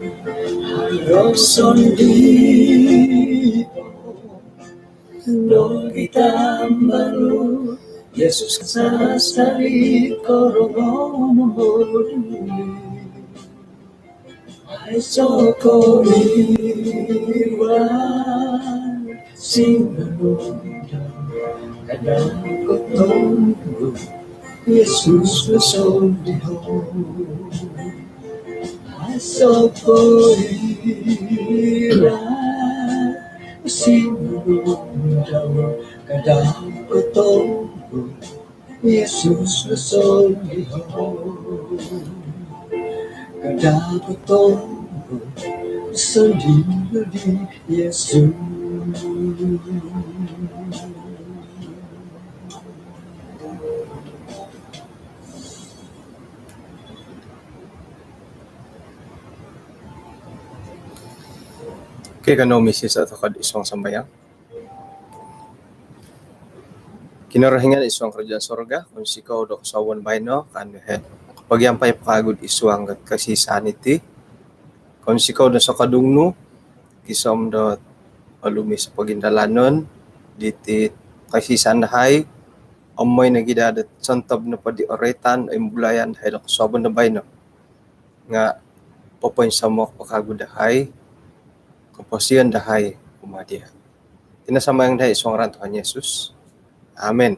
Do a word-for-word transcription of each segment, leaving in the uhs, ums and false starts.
Roson di nogi tambaru Yesus kasasari korongou momoli. Aiso ko iwal sinanu kada ko tonggo Yesus nosoliho. Aiso ko iwal sinanu kada ko tonggo Yesus nosoliho. Kada ko tonggo nosoliho di Yesus. Okey, kanou misiso tokou id suang sambayang. Kinorohingan id suang kerajaan sorga, kounsikou do kosuabon baino, kaanu hiti kopogiampai po kagu id suang dot koisaan iti. Kounsikou do sokodung nu gisom dot olumis pogindalanon diti koisaan dahai, om moi nogi daa dot sontob nopo di oroitan, imbulayan dahai do kosuabon do baino nga popoinsomok po kagu dahai koposion dahai kumaa dia. Iti no sambayang dahai id suang ngaran Tuhan Yesus. Amin.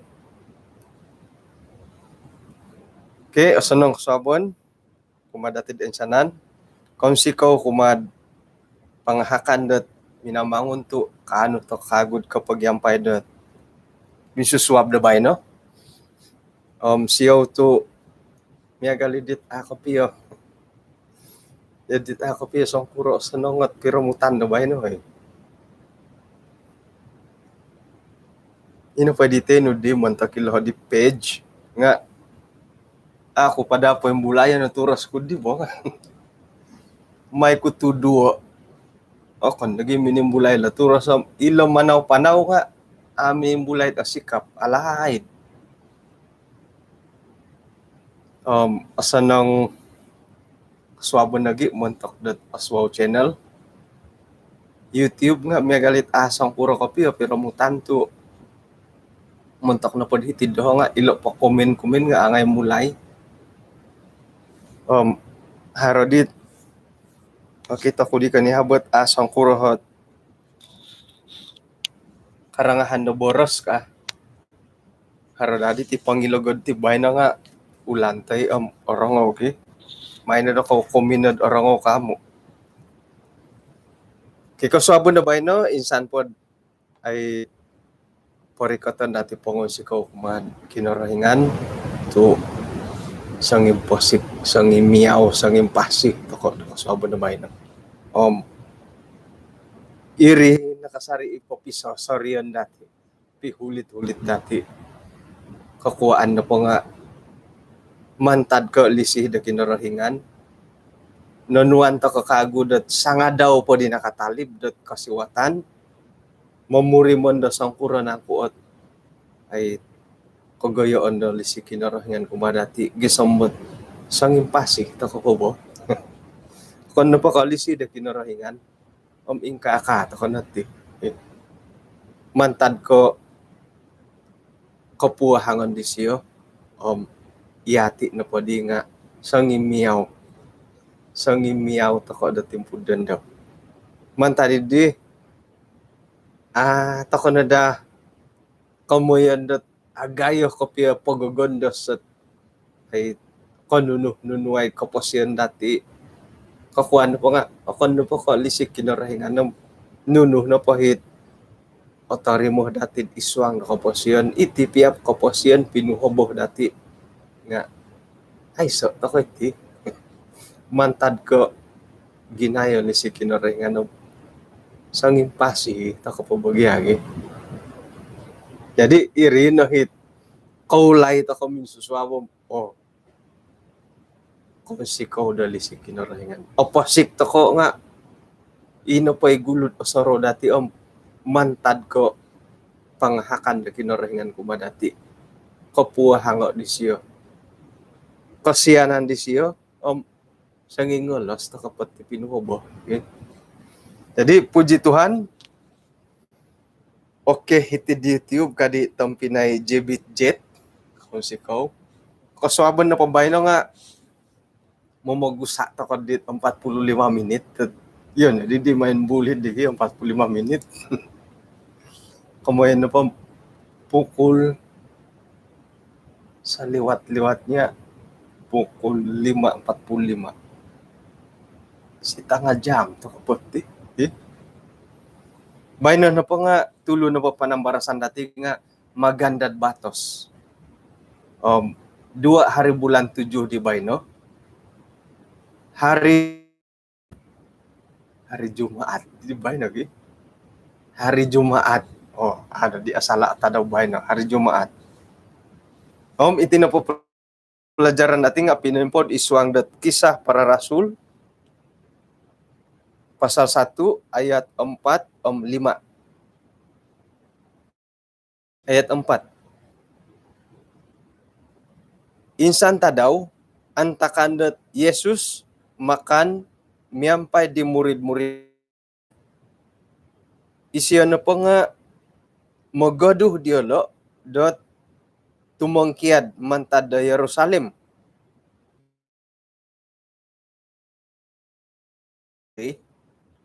Okey, osonong kosuabon kumaa dati id insanan. Kounsikou kumaa pangahakan dot Minamangun tu kaanu tokou kagu kopogiampai dot minsusuab do baino. Om siou tu miagal i dit a kopio. Dit a kopio songkuro sonong ot piromutan do baino, oi. Ino po di tenu di montok ilo di page nga aku po daa poimbulayan o turos ku di bo. Mai ku tuduo. Okon nogi minimbulai lo turos om ilo manau-panau nga a mimbulai do sikap alaid. Om osonong kosuabon nogi montok dot Oswald Channel YouTube nga miagal it a songkuro kopio piromutan tu montok nopo di hiti doho nga ilo po komen-komen nga angai mulai. Om haro dit okito ku di konihab ot a songkuro ot karangahan do boros ka. Haro dadi ti pongilogod ti baino nga ulantai om orongou ki. Maino do kou kominod orongou kamu. Ki kosuabon do baino insan pod ai porikoton dati pongounsikou kumaa Kinorohingan tu songimposik, songimiau, songimpasi tokou do kosuabon do baino. Om iri nakasari i popisosorion dati. Pihulit-hulit dati. Kokuaan nopo nga mantad ko lisi do Kinorohingan, nonuan tokou kagu dot sangadau po di nakatalib dot kosiwatan, momurimon do songkuro nangku ot ai kogoyoon do lisi Kinorohingan kumaa dati gisom dot songimpasi tokou po bo. Okon nopo ko lisi do Kinorohingan om ingkaa-kaa tokou no ti. Mantad ko kopuahangon disio om iyati nopo di nga songimiau. Songimiau tokou do timpu dondo. Mantad di a tokou no daa komoyon dot agayo kopio pogogondos ot ai konunu-nunu ai koposion dati. Kokuaan nopo nga okon nopo ko lisi Kinorohingan om nunu nopo hit otorimo dati id suang do koposion, iti pia koposion pinuhobo dati nga aiso tokou iti. Mantad ko ginayo lisi Kinorohingan om songimpasi tokou po bo gia gi. Jadi iri no hit koulai tokou minsusuab om oh, kounsikou do lisi Kinorohingan. Oposik tokou nga ino po i gulut osorou dati om mantad ko pangahakan do Kinorohingan kumaa dati. Kopuahango disio, kosianan disio om Songingolos toko po ti pinuhobo. Okey. Jadi, puji Tuhan. Okey, hiti di YouTube kadi tompinai Jebit Jet. Kounsikou. Kosuabon nopo baino nga momogusa toko di empat puluh lima minit. Iyo no, di, di main bulih di empat puluh lima minit. Komoyon nopo pukul saliwat-liwatnya pukul lima empat puluh lima. Setengah jam toko po ti. Eh? Baino nopo nga tulu nopo panambarasan dati nga Magandad Batos. Om, dua hari bulan tujuh di baino. Hari, hari Jumaat di baino gi. Hari Jumaat. Oh, ada di asala tadau baino. Hari Jumaat. Om, iti nopo pelajaran dati nga pinoimpod id suang dot Kisah Para Rasul pasal satu ayat empat om lima. Ayat empat. Insan tadau, antakan dot Yesus makan miampai di murid-murid, isio nopo nga mogoduh diolo dot tumongkiad mantad do Yerusalem.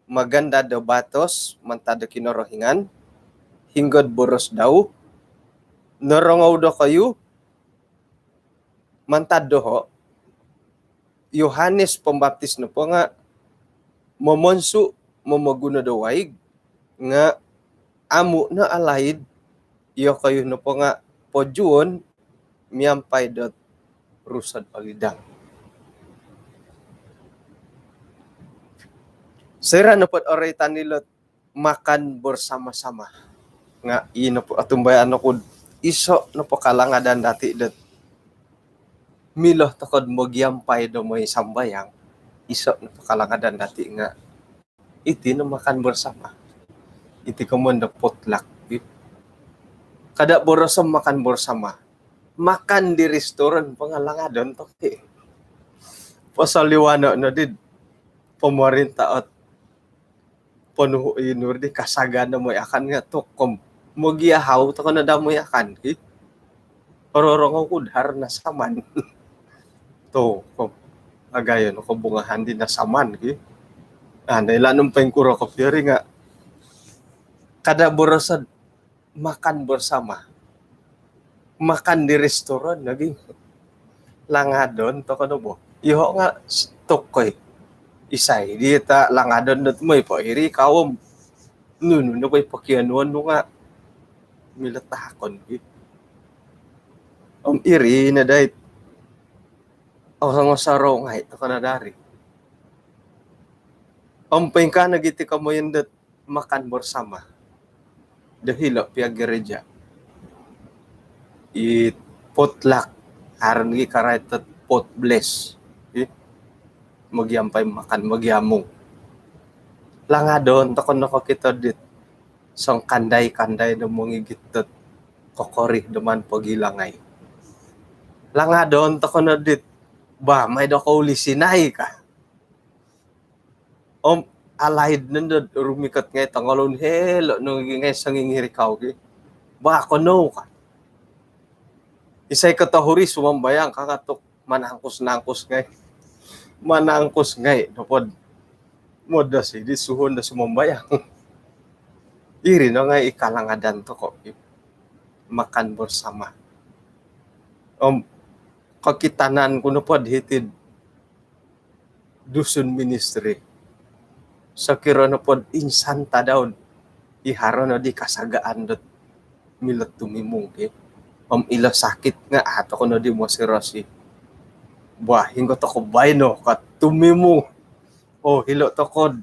Magandad do batos mantad do Kinorohingan, hinggo do boros dau, norongou dokoyu mantad doho, Yohanes Pembaptis nopo nga momonsu momoguno do waig, nga amu no alaid, iyokoyu nopo nga pojuon miampai dot Rusod Olidang. Soira nopo dot oroitan ilo dot makan bersama-sama, nga ino po otumbayaan oku do iso nopo kalangadan dati dot milo toko do mogiampai do mooi sambayang, iso nopo kalangadan dati nga iti no makan bersama. Iti komoyon do potluck. Kada boros om makan bersama. Makan di restoran po nga langadon toko. Pasal di wano no di pemerintah ot ponuhu inur di kasagaan do mooi akan nga tokou om mogiahau toko no daa mooi akan ki. Ororongou ku do haro nasaman. Tokou om agayo no kobungahan di nasaman ki. Ah, noilaan om poingkuro kopio iri nga kada boros do makan bersama. Makan di restoran lagi. Langadon toko no bo. Iyoho nga tokoi. Isai di ta langadon dot mooi po iri kaum. Nunu no bo i pokionuon nu nga milo tahakon ki. Om iri no dait. Osonong osorou ngai toko no dari. Om poingkaa nogi ti komoyon dot makan bersama do hilo pihak gereja. I potluck, haro nogi karait dot pot bless. I mogiampai makan, mogiamung. Langadon toko no kokito dit songkandai-kandai do mongigit dot kokori do maan pogilangai. Langadon toko no dit ba mai do koulisinai ka. Om alaid nondo rumikot ngai tongolun hilo no ngai songingirikau ki. Ba kono ka. Isai kotohuri sumambayang ka nga tokou manangkus-nangkus ngai. Manangkus ngai nopo do modosi di suhuon do sumambayang. Iri no ngai i kalangadan toko i makan bersama. Om kokitanan ku nopo do hiti do Dusun Ministry. Sokiro nopo do insan tadau do i haro no di kasagaan dot milo tumimung ki. Om ilo sakit nga a toko no di mosirosi. Bah, hinggo toko baino ka tumimung. Oh, hilo toko do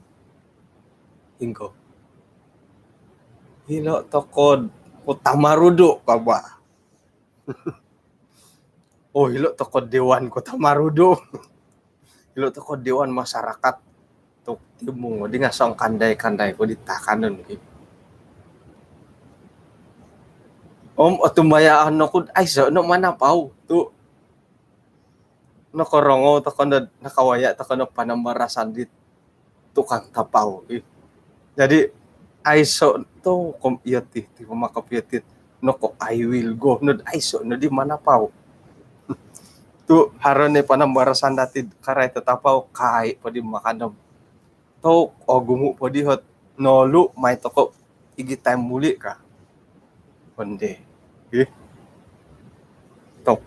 hinggo. Hilo toko do ko Tamarudu ka bah. Oh, hilo toko do Dewan Kota Marudu. Hilo toko do Dewan Masyarakat. Tokou timung di nga songkandai-kandai ko di takanon ki. Om otumbayaan oku do aiso no manapau tu nokorongou toko no, nakawaya toko no panambarasan di tukang tapau. Jadi aiso tu kom iyo ti, ti pama kopio ti noko I will go no, aiso no di manapau. Tu haro ni panambarasan dati karai tatapau, kai po di makan do. Tu ogumu po di hot nolu mai toko igi time muli ka. Onde. Ih. Tok.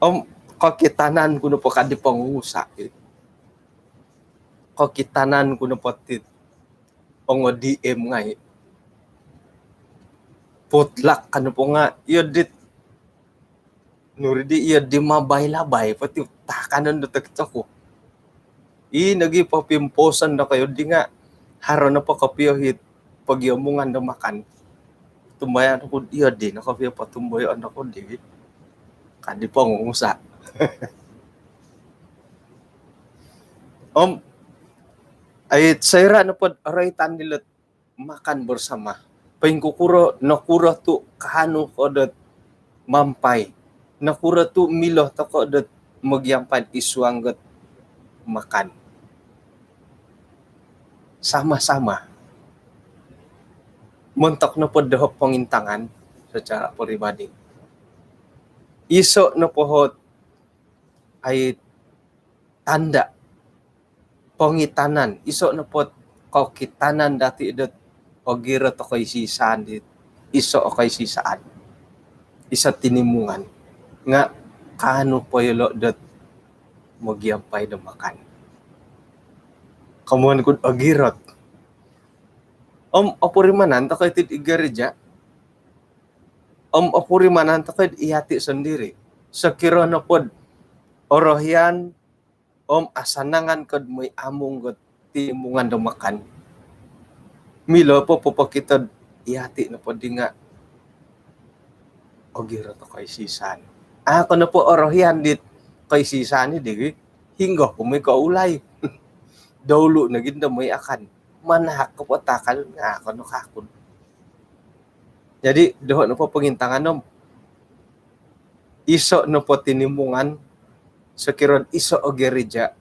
Om kokitanan ku nopo kadi pongusa. Kokitanan ku nopo ti ongo D M ngai. Potlak kan nopo nga iyo dit nuri di iyo di mabai-labai poti takanon do tokito ku. I nogi popimposon do koyo di nga haro nopo kopio hit pogiomungan do makan. Tumbayaan ku iyo di no kopio potumboyoon ku di. Kadi pongusa. Om ai soira nopo roitan dilot makan bersama. Poingkukuro, nokuro tu kaanu ko dot mampai. Nokuro tu milo toko dot mogiampai id suang dot makan. Sama-sama. Montok nopo doho pongintangan secara peribadi. Iso nopo hot ai tanda pongitanan, iso nopo kokitanan dati dot ogirot o koisisaan di iso o koisisaan, iso tinimungan nga kaanu po yolo dot mogiampai do makan. Komoyon ku ogirot. Om opurimanan toko iti id gereja. Om opurimanan toko id iyati sondiri. Sokiro nopo do orohian om asanangan ko do moi amung ko do tinimungan do makan. Milo po popokito do iyati nopo di nga ogirot o koisisaan. Ako nopo orohian dit koisisaan di, hinggo po moi koulai. Doulu nogi do moi akan. Manahak ko po takan nga ako no kakud. Jadi doho nopo pongintangan om iso nopo tinimungan, sokiro iso o gereja,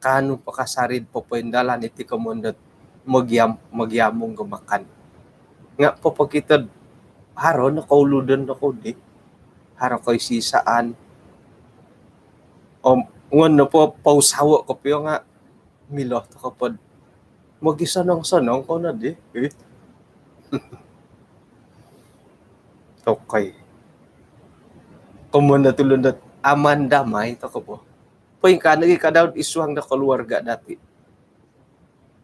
kaanu po kasari do popoindalan iti komoyon dot mogiam-, mogiamung do makan. Nga popokito do haro no kouludon do kudi, haro koisisaan. Om ngon nopo pousawo kopio nga milo toko po do mogisonong-sonong ko nodi. Tokoi. Komoyon do tulun dot aman damai toko po. Poingkaa nogi kadau id suang do keluarga dati.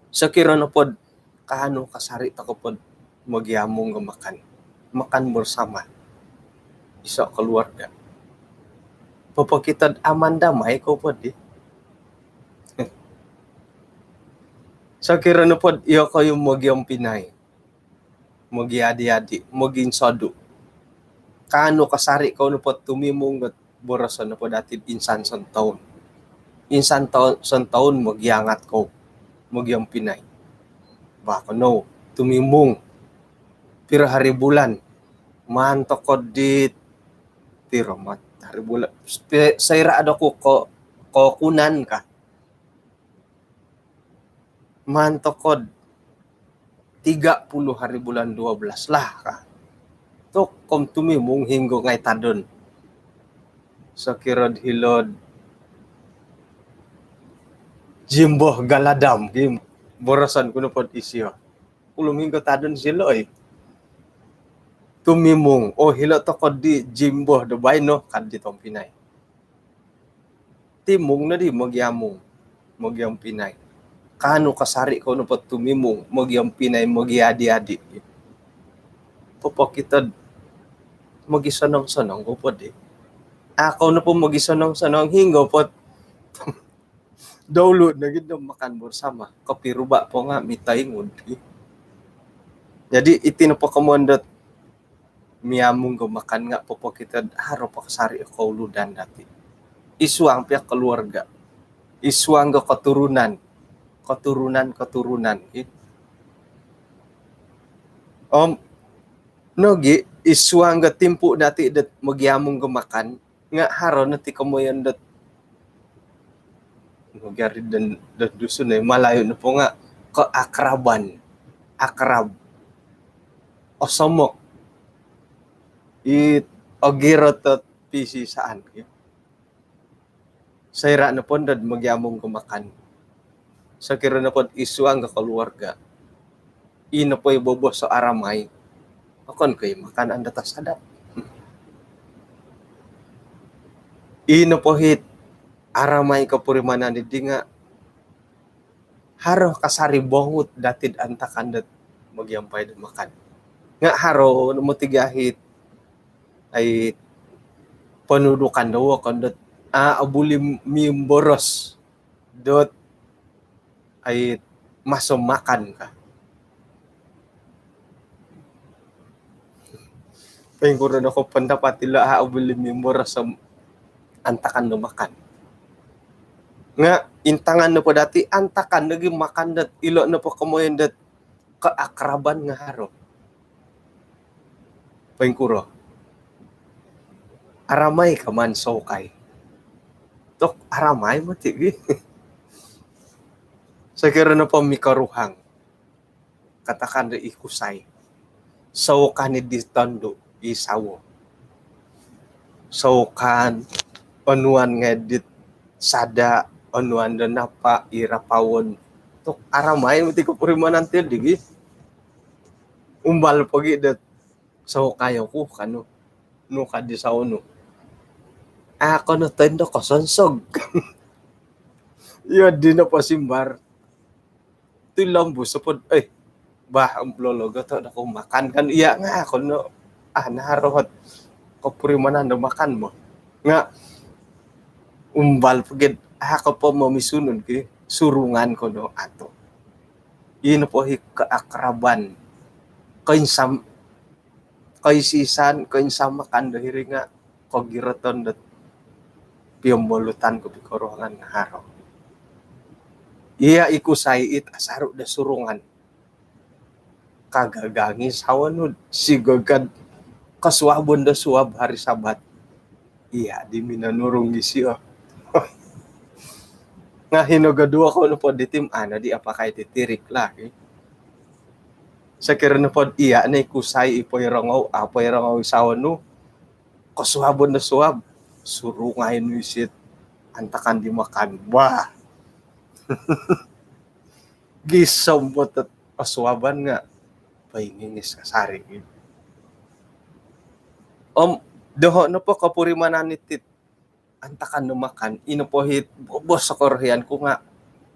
Sokiro nopo do kaanu kasari toko po do mogiamung do makan. Makan bersama. Iso keluarga. Popokito do aman damai ko po di. Sokiro nopo do iyokoyu mogiompinai, mogiadi-adi, moginsodu. Kaanu kasari kou nopo do tumimung dot boroson nopo dati do insan sontoun. Insan to-, sontoun mogiangat kou, mogiompinai. Bah, kanou tumimung. Piro hari bulan? Maan toko dit piro mat hari bulan? Spe-, soira do ku ko-, kokunan ka. Maan toko do tiga puluh hari bulan dua belas lah ka. Toko om tumimung hinggo ngai tadon. Sokiro do hilo do Jimbo Galadam, ki boroson ku nopo do isio. Ulum hinggo tadon silo, oi. Tumimung, oh, hilo toko di Jimbo do baino, ka di tompinai. Timung nodi mogiamung, mogiompinai. Kaanu kasari kou nopo do tumimung, mogiompinai, mogiadi-adi. Popokito do mogisonong-sonong kou po di. Ako nopo mogisonong-sonong hinggo po do doulu nogi do makan bersama. Kopiruba po nga mitaingud. Jadi iti nopo komoyon dot miamung do makan nga popokito do haro po kasari kouludon dati. Id suang pia keluarga. Id suang do keturunan. Keturunan-keturunan. Om nogi id suang do timpu dati dot mogiamung do makan, Nga' haro no ti komoyon dot, mogiari don, don Dusun, eh, Malayu nopo nga' keakraban, akrab, osomok, i ogirot ot pisisaan. Soira' nopo dot mogiamung ko makan, sokiro nopo id suang ko keluarga, i nopo i bobos o aramai, okon ko i makan ando tasadap. I nopo it aramai kopurimanan didi nga' haro kasari bongut dati id antakan dot mogiampai do makan. Nga' haro no moti gia it, ai, ponudukan do wokon dot, a' obuli mimboros dot, ai, maso makan ka. Poingkuro no ko pendapat ilo a' obuli mimboros om antakan do makan? Nga' intangan nopo dati antakan nogi makan dot ilo nopo komoyon dot keakraban nga' haro. Poingkuro? Aramai ka maan soukai? Tok aramai moti gi. Sokiro nopo mikoruhang, katakan do i kusai, soukan i di tondu', i sawo. Soukan, onuan ngai' dit sada', onuan do napa', i rapawon. Tok aramai moti kopurimanan ti digi. Umbal pogi dot, "Soukai oku," kanu. Nu ka di sawo nu, "A' ko no toindo kosonsog." Iyo dino posimbar. Tilombus opod, "Eh, bah, lologo to do ko makan," kan. Iya nga' kono, a' naharo ot kopurimanan do makan mo. Nga' umbal pogi dot, a' ko po momisunud ki, surungan ko no ato. Ino po i keakraban, koinsam-, koisisan, koinsamakan do hiri nga' kogiroton dot piombolutan ko pikoruhangan nga' haro. Iya i kusai it asaru do surungan. Kagagangi sawo nu, sigogod kosuabon do suab hari Sabat. Iya di minonurung isio. Nga' hino goduo ko nopo diti, a' nodi apakai ti tirik lah. Sokiro nopo iya no i kusai i poirongou, a' poirongou i sawo nu, kosuabon do suab, surungai nu isio antakan di makan. Wah. Gisom po ot osuaban nga' poingingis kasari. Om doho' nopo kopurimanan iti antakan do makan, ino po it bobos o korohian ku nga'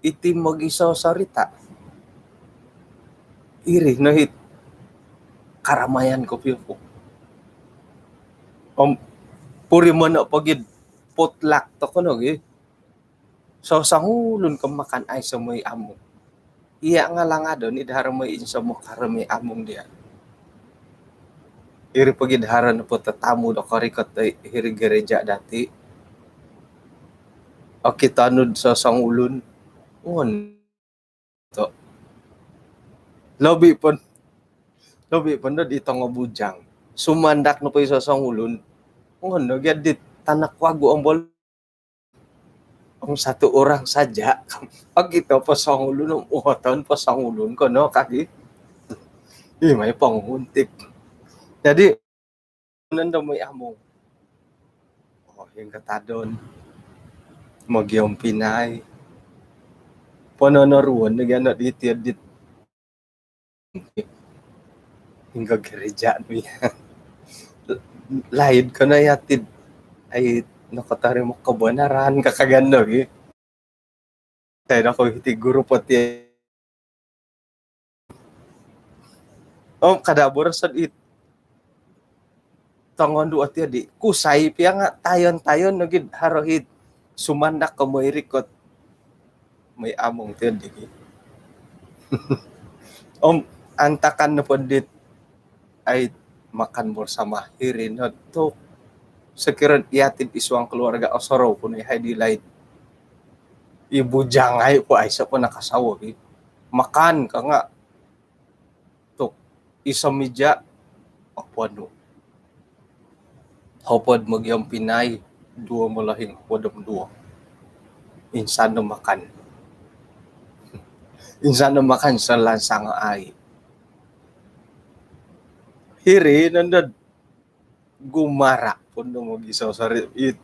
iti mogisosorita'. Iri no it karamayan kopio ku. Om purimanan pogi dot potluck toko nogi. Sosongulun ko makan, aiso moi amung. Iya nga' langadon i do haro moi insomok, haro moi amung diya'. Iri pogi do haro nopo tatamu do korikot do hiri gereja dati, okito nu do sosongulun, ngon to. Lobi pon, lobi pon do di tongo bujang. Sumandak nopo i sosongulun, ngon no gia di tanak wagu om bol- Om satu orang saja. Okito po songulun, uhoton po songulun ko no kagi. I mai ponguntik. Jadi, nondo moi amung. Oh, ingkatadon. Mogiompinai. Pononoruon nogi ano di tiyo dit hinggo gereja nu iya. Laid ko no iya ti, ai, nokotorimo kebenaran ka kagan do gi. Sai do ko hiti guru poti. Om kada boros ot it tongondu' ot iyo di kusai pia nga' tayon-tayon nogi haro it sumandak ko moi rikot, moi amung tiyo di. Om antakan nopo dit, ai, makan bersama hiri no tu' sokiro iyati id suang keluarga osorou ku no iyahai di laid. I bujang ai po aiso po nakasawo gi. Makan ka nga' tu' iso mija, oponu. Hopod mogiompinai, duo molohing hopod om duo. Insan no makan. Insan no makan salansang ai. Hiri nondo gumara' po no mogisosori it.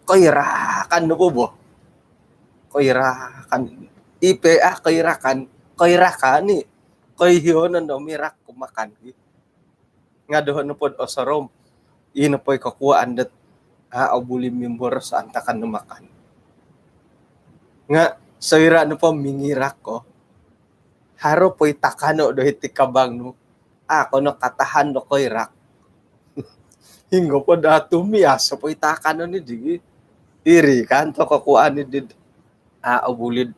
Koirakan nopo bo. Koirakan. Ipe ah koirakan. Koirakan ni. Koiho nondo mirak ko makan. Nga' doho' nopod osorou, ii nopo i kokuaan dot a' obuli mimboros antakan do makan. Nga' soira' nopo mingirak ko, haro po i takano' do hiti kabang nu, a' ko no katahan do koirak. Hinggo po daa tumias po i takano' ni digi. Iri kan to kokuaan ni did a' obulid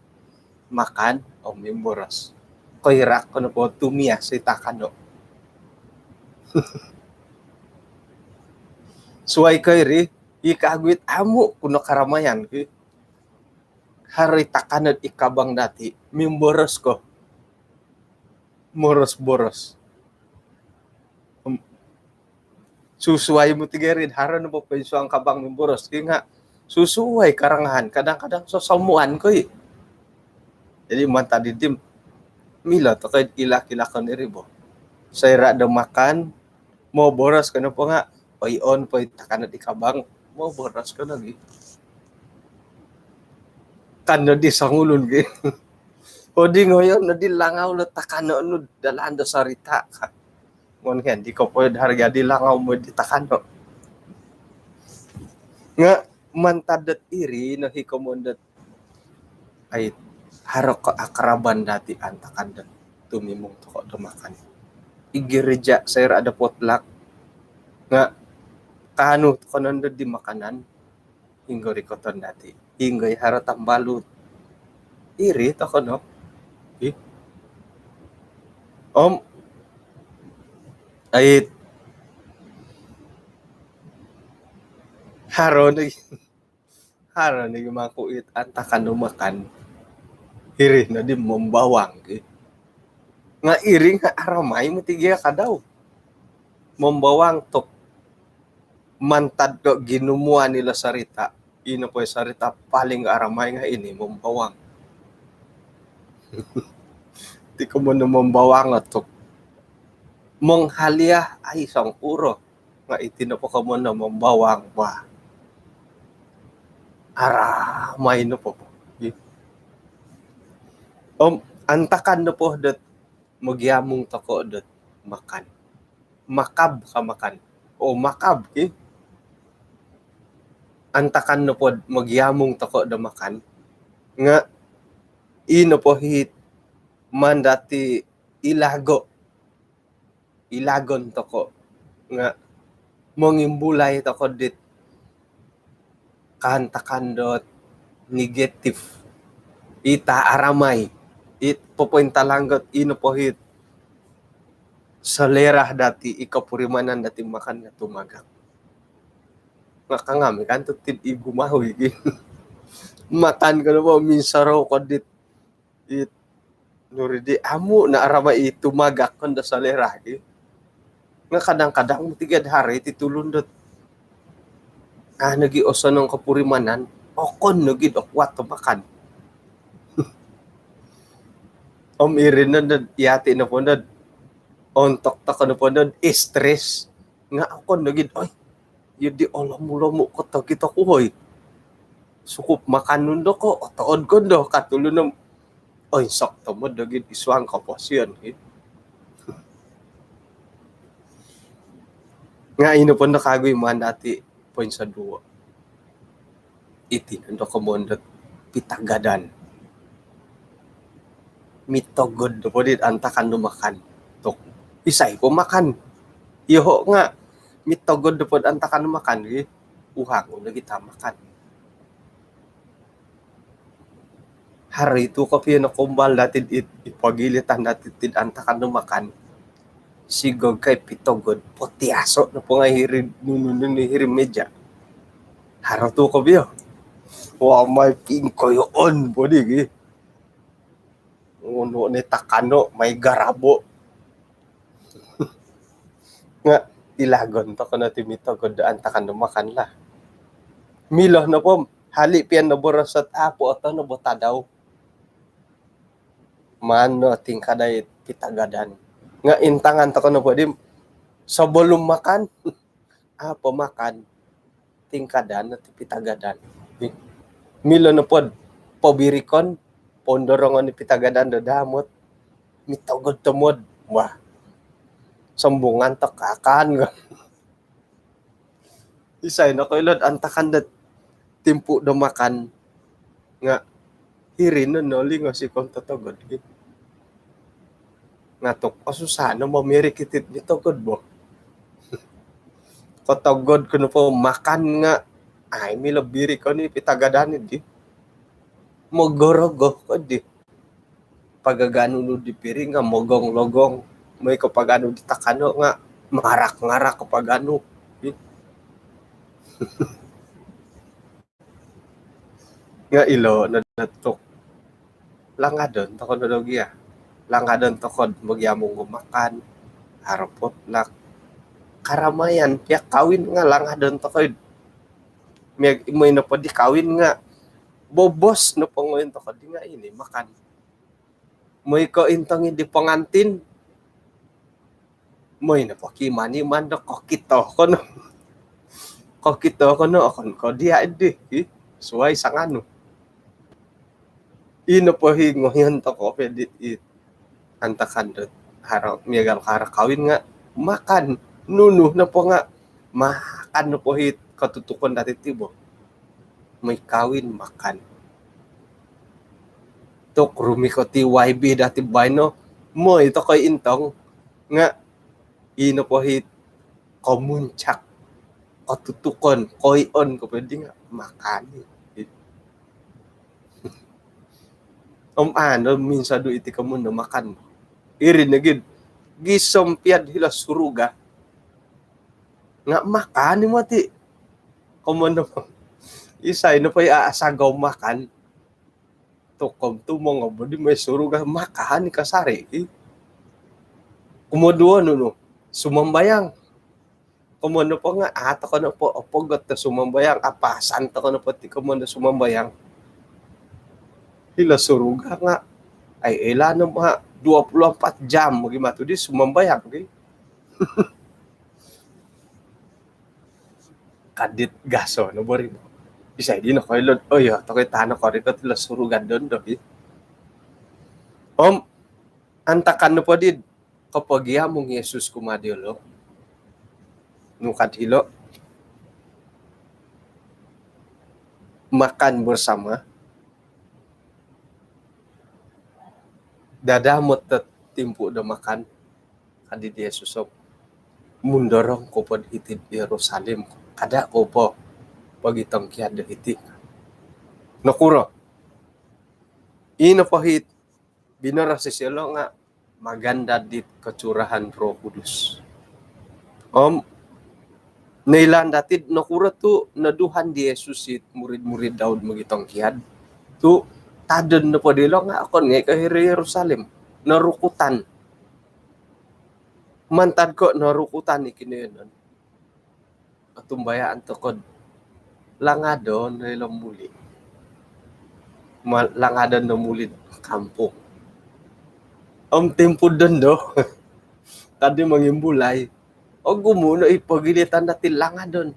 makan om mimboros. Koirak ko nopo tumias i takano'. Suwai ko iri, i kaguit amu' ku no karamayan ki. Haro i takano' i kabang dati, mimboros ko. Moros-boros. Susuai moti gari'd haro no popoinsuang kabang mimboros ki nga' susuai karangahan, kadang-kadang sosomuan ko i. Jadi mantad didi milo toko i ilak-ilakon iri bo. Soira' do makan, moboros ko nopo nga' oi on po i takano' di kabang, moboros ko nogi. Kan nodi songulun gi. Odi ngoyon nodi langau lo takano' nu dalaan do sorita' ka. Ngon hen di kopoyo do harga di langau mo di takano'. Nga' mantad dot iri no hi komon dot ai haro ko akraban dati antakan dot tumimung toko do makan. I gereja soira' do potluck nga' kaanu toko nondo di makanan. Hinggo rikoton dati. Hinggo i haro tambalut. Iri toko no. Ih. Om. Ait. Haro ni. Haro ni mangku it antakan do makan. Iri no di mombawang ki. Nga' iri nga' aramai moti gia kadau. Mombawang tok. Mantad ko ginumuan ilo sarita', ino po i sarita' paling aramai nga' ini mombawang. Ti komono mombawang otuk. Monghaliah ai songkuro nga' iti nopo komono mombawang bah. Aramai nopo. Om antakan nopo dot mogiamung toko' dot makan. Makab ka makan. Oh, makab ki. Antakan nopod mogiamung toko' do makan nga' ii nopo hit maan dati' ilago'. Ilagon toko' nga' mongimbulai toko' dit kaantakan dot negatif. Ita' aramai it popointalang dot ii nopo hit selera dati' i kopurimanan dati' makan nga' tumagak. Nga' kangami kan tu' tid i gumahui gi. Makan ko nopo minsorou ko dit it nuri di amu' na aramai i tumagak kon do selera gi. Nga' kadang-kadang mutiga' do hari ti tulun dot a' nogi' osonong kopurimanan, okon nogi' do kuat do makan. Om iri no dot iyati' nopo dot ontok toko' nopo dot istres nga' okon nogi' do, oi, iyo di olomu'-lomu' ko tokito ku hoi. Sukup makan nu ndo ko' otood ko ndo ka tulun om oinsok tomod nogi' id suang koposion ki. Nga' ino po ndo kagu i maan dati' poinsoduo'. Iti nondo komoyon dot pitagadan. Mitogod nopo dit antakan do makan. Tok, isai po makan? Iyoho' nga' mitogod nopo dit antakan do makan gi. Uhang nogi' ta makan. Hari tu' kopio no kombal dati' it, i pogilitan dati' tid antakan do makan. Sigog kai pitogod, potiaso' nopo ngai' hiri nunu-nunu hiri meja. Haro tu' kopio. Wamai pingkoyoon po di gi. Ngono ni takano' mai garabo'. Nga' ilagon toko' no ti mitogod do antakan do makan lah. Milo nopo hali' pian do boros ot apo oto no bo tadau. Maan no tingkadai pitagadan. Nga' intangan toko nopo di sebelum makan, apo makan, tingkadan no ti pitagadan. Milo nopo do pobirikon, pondorongon i pitagadan do damot, mitogod tomod. Wah, sambungan toko akan. Isai nokoilo do antakan do timpu do makan nga' hiri no nolingo sikon totogod ki. Nga' tok, osusa no mamirik iti mitogod bo. Kotogod ko nopo makan nga' ai milo birikon i pitagadan di. Mogorogo ko di. Pagaganu nu di piring nga' mogong-logong. Moi ko paganu di takano nga' marak-ngarak ko paganu. Nga' ilo no do tok. Langadon toko no do gia. Langadon toko do mogiamung do makan. Haro potluck. Karamayan pia kawin nga' langadon toko id. Miag moi nopo di kawin nga' bobos nopo ngoyon toko di nga' ini makan. Moi ko intong di pengantin, moi nopo ki mani mando kokito kono. Kokito kono okon ko dia di, i, suai sanganu. Ino po hi ngoyon toko pedi i antakan do haro miagal haro kawin nga' makan. Nunu nopo nga' makan nopo hi katutukon dati ti bo. Moi kawin makan. Tok rumikot i Y B dati baino, moi toko i intong nga' ino po hi komuncak, kotutukon, koion ko pedi nga' makan i. Om ano minsodu iti komun do makan. Iri nogi do gisom piad hilo suruga nga' makan i moti. Komondo isai nopo i asagou makan. Tokom tu mongobodi moi suruga makan i kasari i. Komoduo nunu, sumambayang. Komondo po nga' ato kono po opogot do sumambayang, apasan to kono po ti komondo sumambayang. Hilo suruga nga' ai ila no ma dua puluh empat jam bagi matu di sumambayang gi. Kadit gaso no bori. Isai di nokoilo do, oh iyo, tokoi tano korikot ilo suruga dondo i. Om antakan nopo di kopogiamung Yesus kumaa diolo, nukad hilo makan bersama. Dadamot do timpu do makan, kadi di Yesus, mundorong kou po do hiti Yerusalem, kada kou po pogitongkiad do hiti. Nokuro? Ino po hiti binoros isiolo nga' magandad dit kecurahan Roh Kudus. Om noilaan dati do nokuro tu noduhan di Yesus it murid-murid dau do mogitongkiad tu tadon nopo dilo nga' okon ngai' ko hiri Yerusalem, norukutan. Mantad ko norukutan i kinoyonon, otumbayaan toko do langadon do ilo muli'. Ma-, langadon do muli' kampung. Om timpu dondo, kadi mongimbulai, ogumu no i pogilitan dati langadon.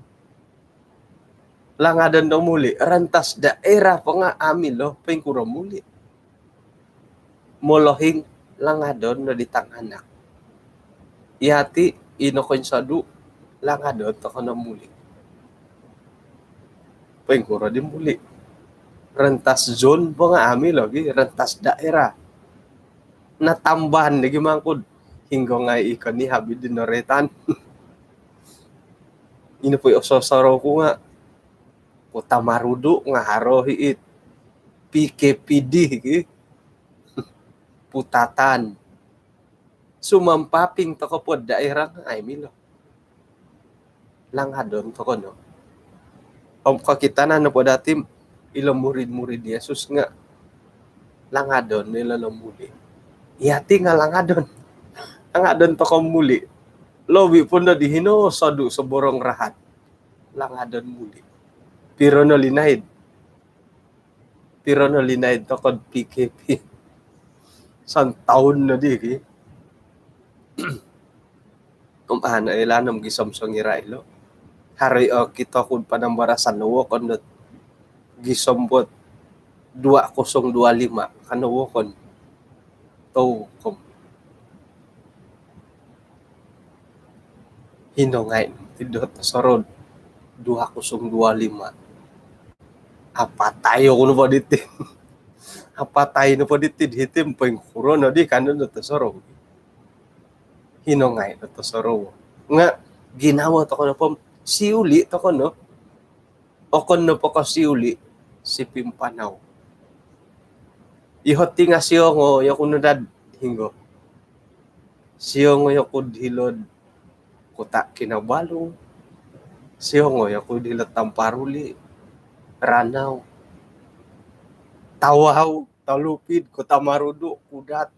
Langadon do muli', rantas daerah po nga' a' milo, poingkuro muli'. Molohing langadon no di tanganak. Iyati' ino koinsodu' langadon toko no muli'. Poingkuro di muli'. Rentas zon po nga' a' milo gi, rentas daerah. Natamban di gi mangkud. Hinggo ngai' i konihab di noroitan. Ino po i osorou ku nga' Kota Marudu nga' haro i it P K P D ki. Putatan. Sumampaping toko po daerah nga' a' milo. Langadon toko no. Om kokitanan nopo dati ilo murid-murid Yesus nga' langadon ilo muli'. Iyati' nga' langadon. Langadon toko muli'. Lobi po no di hino sodu' soborong rahat. Langadon muli'. P Piro no linaid? Piro no linaid toko'd P K P? Santaun no di ki. Om ano ilaan om gisom songira' ilo'. Haro i' okito ku'd panambarasan no wokon dot gisom bot dua kosong dua lima kan no wokon. Tau kom. Hino ngai' ti dot sorou dua kosong dua lima. Apatai oku nopo diti. Apatai nopo diti, hiti poingkuro no di kan dot sorou. Hino ngai' dot sorou. Nga' ginawo toko' nopo, siuli' toko' no. Okon nopo ko' siuli', sipimpanau. Iho ti nga' siongoi oku no dad hinggo. Siongoi oku'd hilo'd Kota Kinabalu. Siongoi oku'd hilo'd Tamparuli, Ranau, Tawau, Telupid, Kota Marudu, Kudat.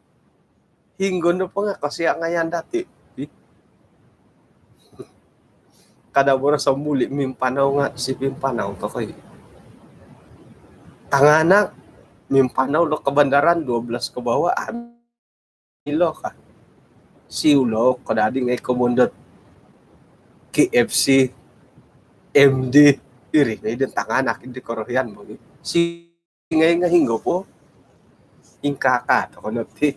Hinggo nopo nga' kosiangayan dati'. Ih. Kada boroso muli' mimpanau nga' sipimpanau toko' i'. Tanganak mimpanau lo kabandaran dua belas ke bawah, ilo ka. Siulo' ko dadi ngai' komon dot K F C, M D, iri ngai' di tanganak di korohian bo. Si ngai' nga' hinggo po. Ingkaa-kaa toko' no ti.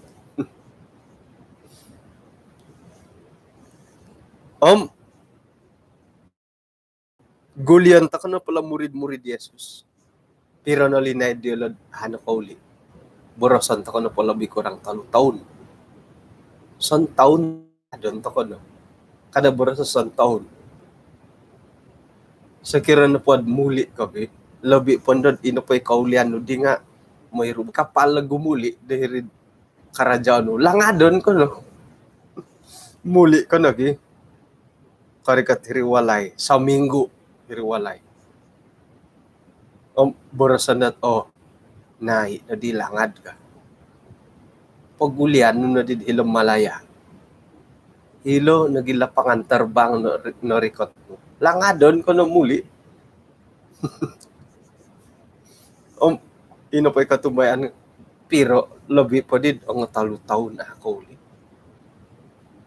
Om gulion toko' no po lo murid-murid Yesus. Piro no linaid diyolo'd ano kouli'. Boroson toko' no po lobi kurang tolu toun. Santaun adon toko' no. Kada boroso santaun. Sokiro nopo'd muli' ko ki, lobi' po ndo'd ino po i kaulian nu di nga' moi ru kapal lo gumuli' do hiri'd karajaan nu. Langadon ko no. Muli' ko no ki. Korikot hiri walai, saminggu hiri walai. Om boroson dot, oh, nai' noddi langad ka. Pogulian nu noddi hilo Malaya. Hilo nogi lapangan terbang no, norikot. Langadon ko no muli'. Om ino po i kotumbayaan, piro lobi' po di ongo tolu toun a' kouli'.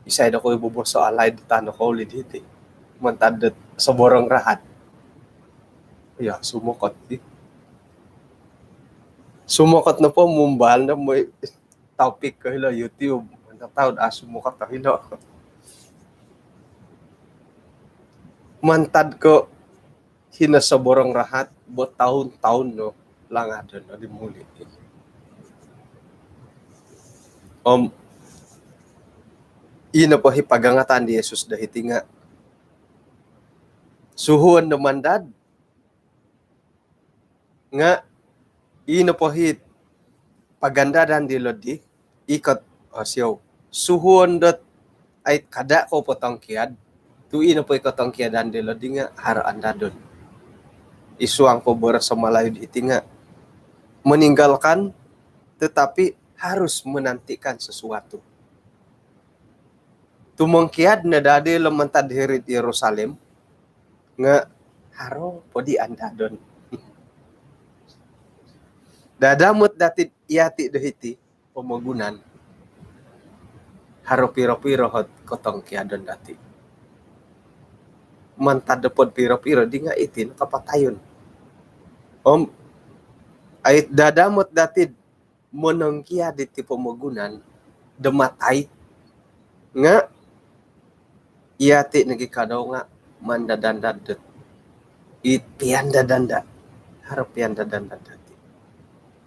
Isai do koi boboso' alaid do tano kouli' diti. Mantad dot soborong rahat. Iya, sumokot ti. Sumokot nopo mumbal no moi topik ko hilo YouTube. Mantad tau daa sumokot ko hilo. Mantad ko hino soborong rahat, bo toun-toun no langadon no di muli'. Om ino po hi pagangatan di Yesus do hiti nga' suhuon do mandad, nga' ino po hi pagandadan dilo di, ikot, oh, siou. Suhuon dot ai kada' kou potongkiad, tu' ino po i kotongkiadan dilo di nga' haro andadon. I suang po boros Malayu di hiti nga' meninggalkan tetapi harus menantikan sesuatu. Tumongkiad no daa dilo mantad hiri'd Yerusalem, nga' haro po di andadon. Dadamot dati'd iyati' do hiti pomogunan, haro piro-piro hot kotongkiadon dati'. Mantad do pod piro-piro di nga' iti no kapatayon. Om ai dadamot dati'd monongkiad iti pomogunan do matai, nga' iyati' nogi kadau nga' mandad-andad dot i piandad-andad. Haro piandad-andad dati'.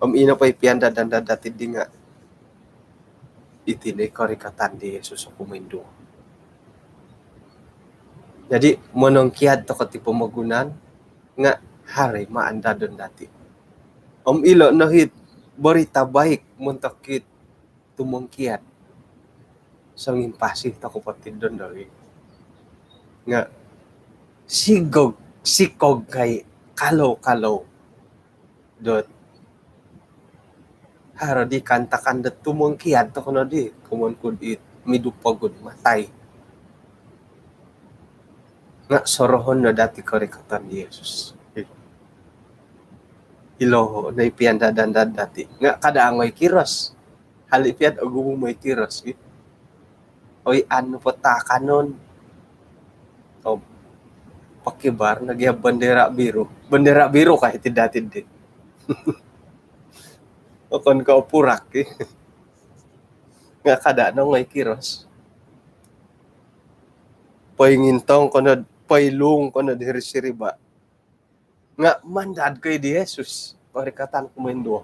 Om ino po i piandad-andad dati' di nga' iti no i korikatan di Yesus oku moinduo. Jadi monongkiad toko' ti pomogunan nga' haro i ma andadon dati'. Om ilo no hi berita baik montok it tumongkiad. Songimpasi toko' po ti dondo i. Nga' sigog, sikog kai kalau-kalau dot haro di kaantakan dot tumongkiad toko' no di, komon ku'd it midupogud matai. Nga' sorohon no dati' korikatan di Yesus. Ilo no i pian dadan dati. Nga kada ongoi kiros. Hali pian ogumu moi kiros. Oi, anu po takanon. Oh, pakibar no gia bendera biru. Bendera biru kah iti dati di? Okon ko purak i. Nga kada no ongoi kiros. Poingintong kono, poilung kono diri siriba. Nga mandad ko i di Yesus. Korikatan kumoinduo.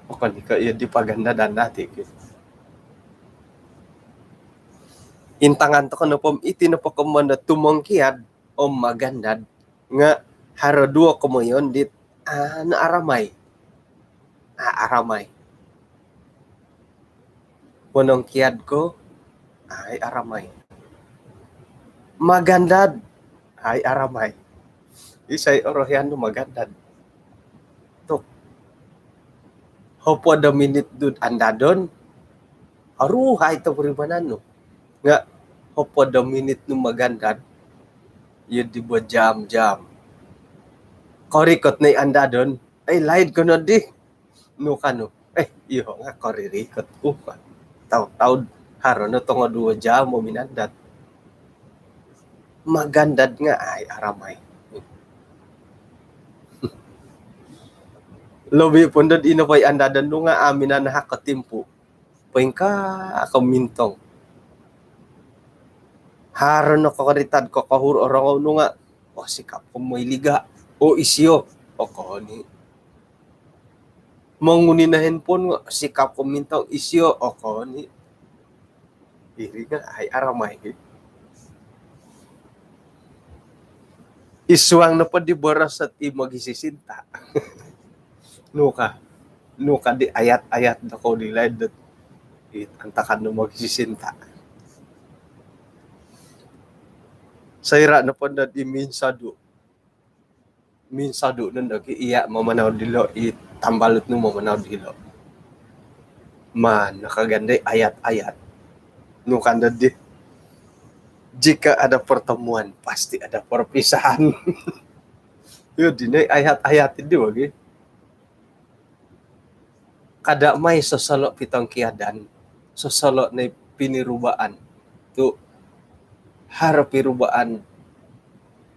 Okon ko iyo di pagandadan dati ki. Intangan tokou nopo om iti nopo komoyon do tumongkiad om magandad nga haro duo komoyon dit, ah, na aramai. Ah, aramai. Monongkiad ko, ai aramai. Magandad, ai aramai. Isai orohian nu magandad? Tuk. Hopod do minit dud andadon, aruhai topurimanan nu. Nga hopod do minit nu magandad, iyo di bajam-jam. Korikot no i andadon, ai laid kono di. Nu kanu, eh, iyo nga koririkot ku ka. Tau-tau haro no tongo duo jam o minandad. Magandad nga ai aramai. Lobi po dot ino po i andadon nu nga a minanahak ko timpu. Poingkaa ko mintong. Haro no kokorita'd kokohur orongou nu nga, oh, sikap ko moi liga. Oh, isio. Oh, okon i. Monguni no handphone nga, sikap ko mintong, isio. Oh, okon i. Iri nga ai aramai. Isuang nopo di boros ot i mogisisinta. Nu ka, nu ka di ayat-ayat do kou di laid dot i antakan do mogisisinta. Soira nopo dot i minsodu. Minsodu nondo ki iya mamanau dilo, i tambalut nu mamanau dilo. Maan no kagandai ayat-ayat. Nu kando di, jika ada pertemuan, pasti ada perpisahan. Iyo di no i ayat-ayat di bagi. Kada mai sosolo pitongkiadan, sosolo no i pinirubaan. Tu haro pirubaan,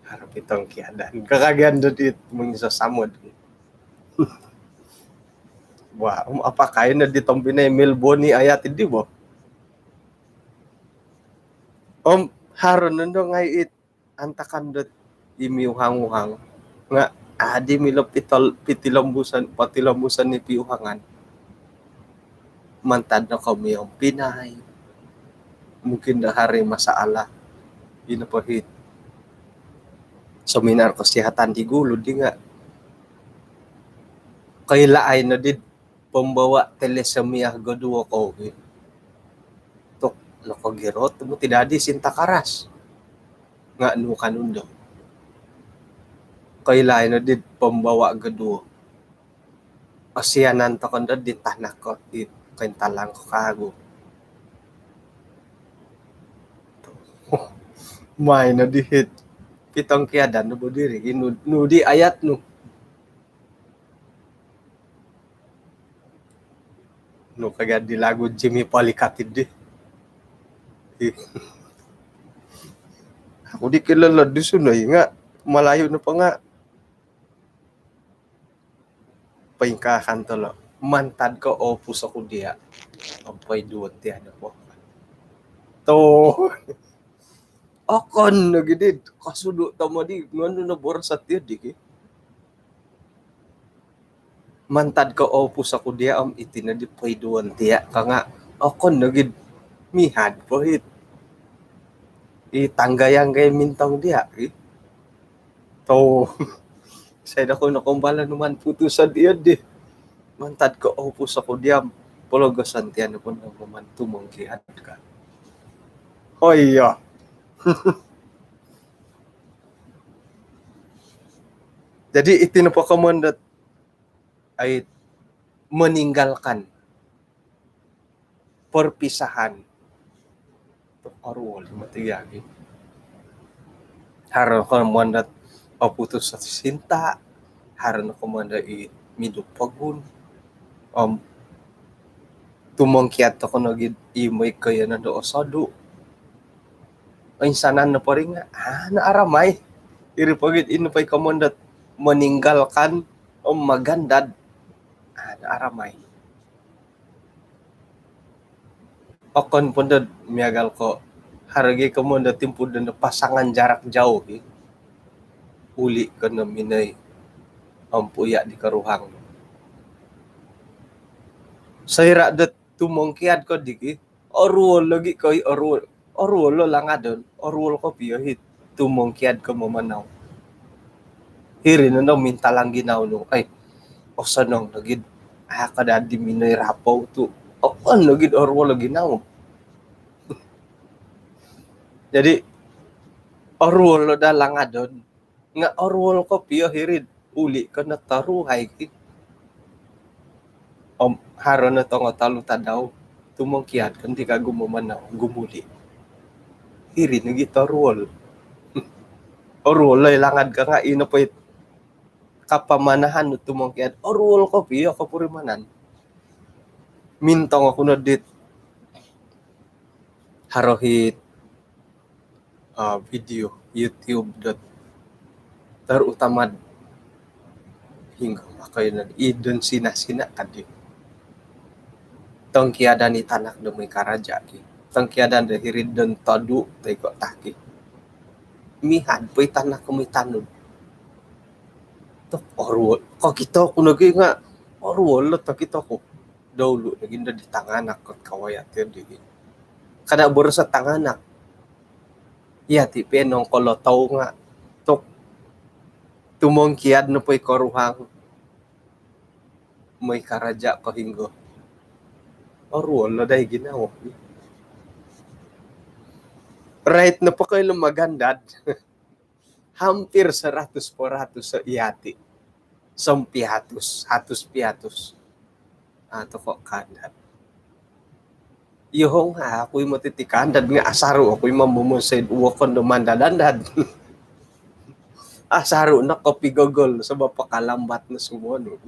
haro pitongkiadan. Kakagian do di mongisosamod. Wah, om apakai no di tompinai Melbourne i ayat di bo. Om haro nondo ngai it antakan dot i miuhang-uhang nga adi milo pitol-, pitilombuson, patilombuson i piuhangan. Mantad no ko miompinai. Mungkin do haro i masalah. Ino po hit seminar kesihatan di gulu di nga koilaai no di pembawa thalassemia koduo kou ki. Tuk, nokogirot mu tidak di sinta karas. Nga nu kanu ndo. Koilaai no di pembawa koduo. Osianan tokou ndo di tanak ko di kointalang ko kagu. Mai no di hit pitongkiadan no bo diri ki nu, nu di ayat nu. Nu kaga di lagu Jimmy Polycat di. Aku di kilala Dusun no nga Malayu no pa nga. Paingkakan tolo. Mantad ko opus aku dia. Ampai duo tiada po. To. Okon no gidi. Kasudu tama di. Nganu no boros ati di ki. Mantad ko opus aku dia om iti no di poiduon tia ka nga okon no gid mihad po hit i tanggayang gaya mintong dia i. To, sai dako no kombala numan putusan dia di. Mantad ko opus aku dia om pologosan tia no pun numan tumong kiad ka. Oh iyo. Jadi iti no pokomon dot ai meninggalkan perpisahan. Aru oli mati lagi. Haro komoyon dot oputus cinta. haro no komoyon do i minum pogun. Om tumongkiad toko nogi i moi koiyonon do osodu. Oinsanan nopo ri nga, ah, naaramai. Iri pogi ino po i komoyon dot meninggalkan om magandad. Ah, naaramai. Okon po ndo miagal ko haro gi komoyon do timpu do pasangan jarak jauh gi. Uli ko no minoi om puya di koruhang. Soira do tumongkiad ko di gi, oruol logi ko i, oruol. Oruol lo langadon, oruol kopio i tumongkiad ko mamanau. Hiri no no mintalang ginawo nu. Ai, osonong nogi. Ah, kada di minoi rapou tu. Okon nogi oruol lo ginawo. Jadi, oruol lo da langadon. Nga oruol kopio hiri, uli ko no toruhai ki. Om haro no tongo tolu tadau, tumongkiad ko no di kagu mamanau, gumuli. Hiri nogi toruol. Oruol lo i langad ka nga ino po i kapamanahan nu tumongkiad. Oruol kopio kopurimanan. Mintong oku no dit haro hiti, ah, video YouTube dot terutama hinggo makai no i don sina-sina kadi. Tongkiadan i tanak do moi karaja ki. Tongkiadan do hiri don todu toi ko taki. Mihad po i tanak ko moi tanud. Tok oruol. Kokito ku nogi nga oruol lo tokito ku. Doulu nogi ndo di tanganak kot kawaya ti di. Kada boroso tanganak. Iya ti pe nongkolotou nga tok tumongkiad nopo i koruhang moi karaja ko hinggo. Oruol lo dai ginawo. Rait nopo ko ilo magandad. Hampir seratus peratus so iya ti. Sompiatus, hatus piatus. Ah, toko kandad. Iyo nga aku i motiti kandad nga asaru aku i mamomonsoi wokon do mandad-andad. Asaru no kopigogol sabab pakalambat no sumonu.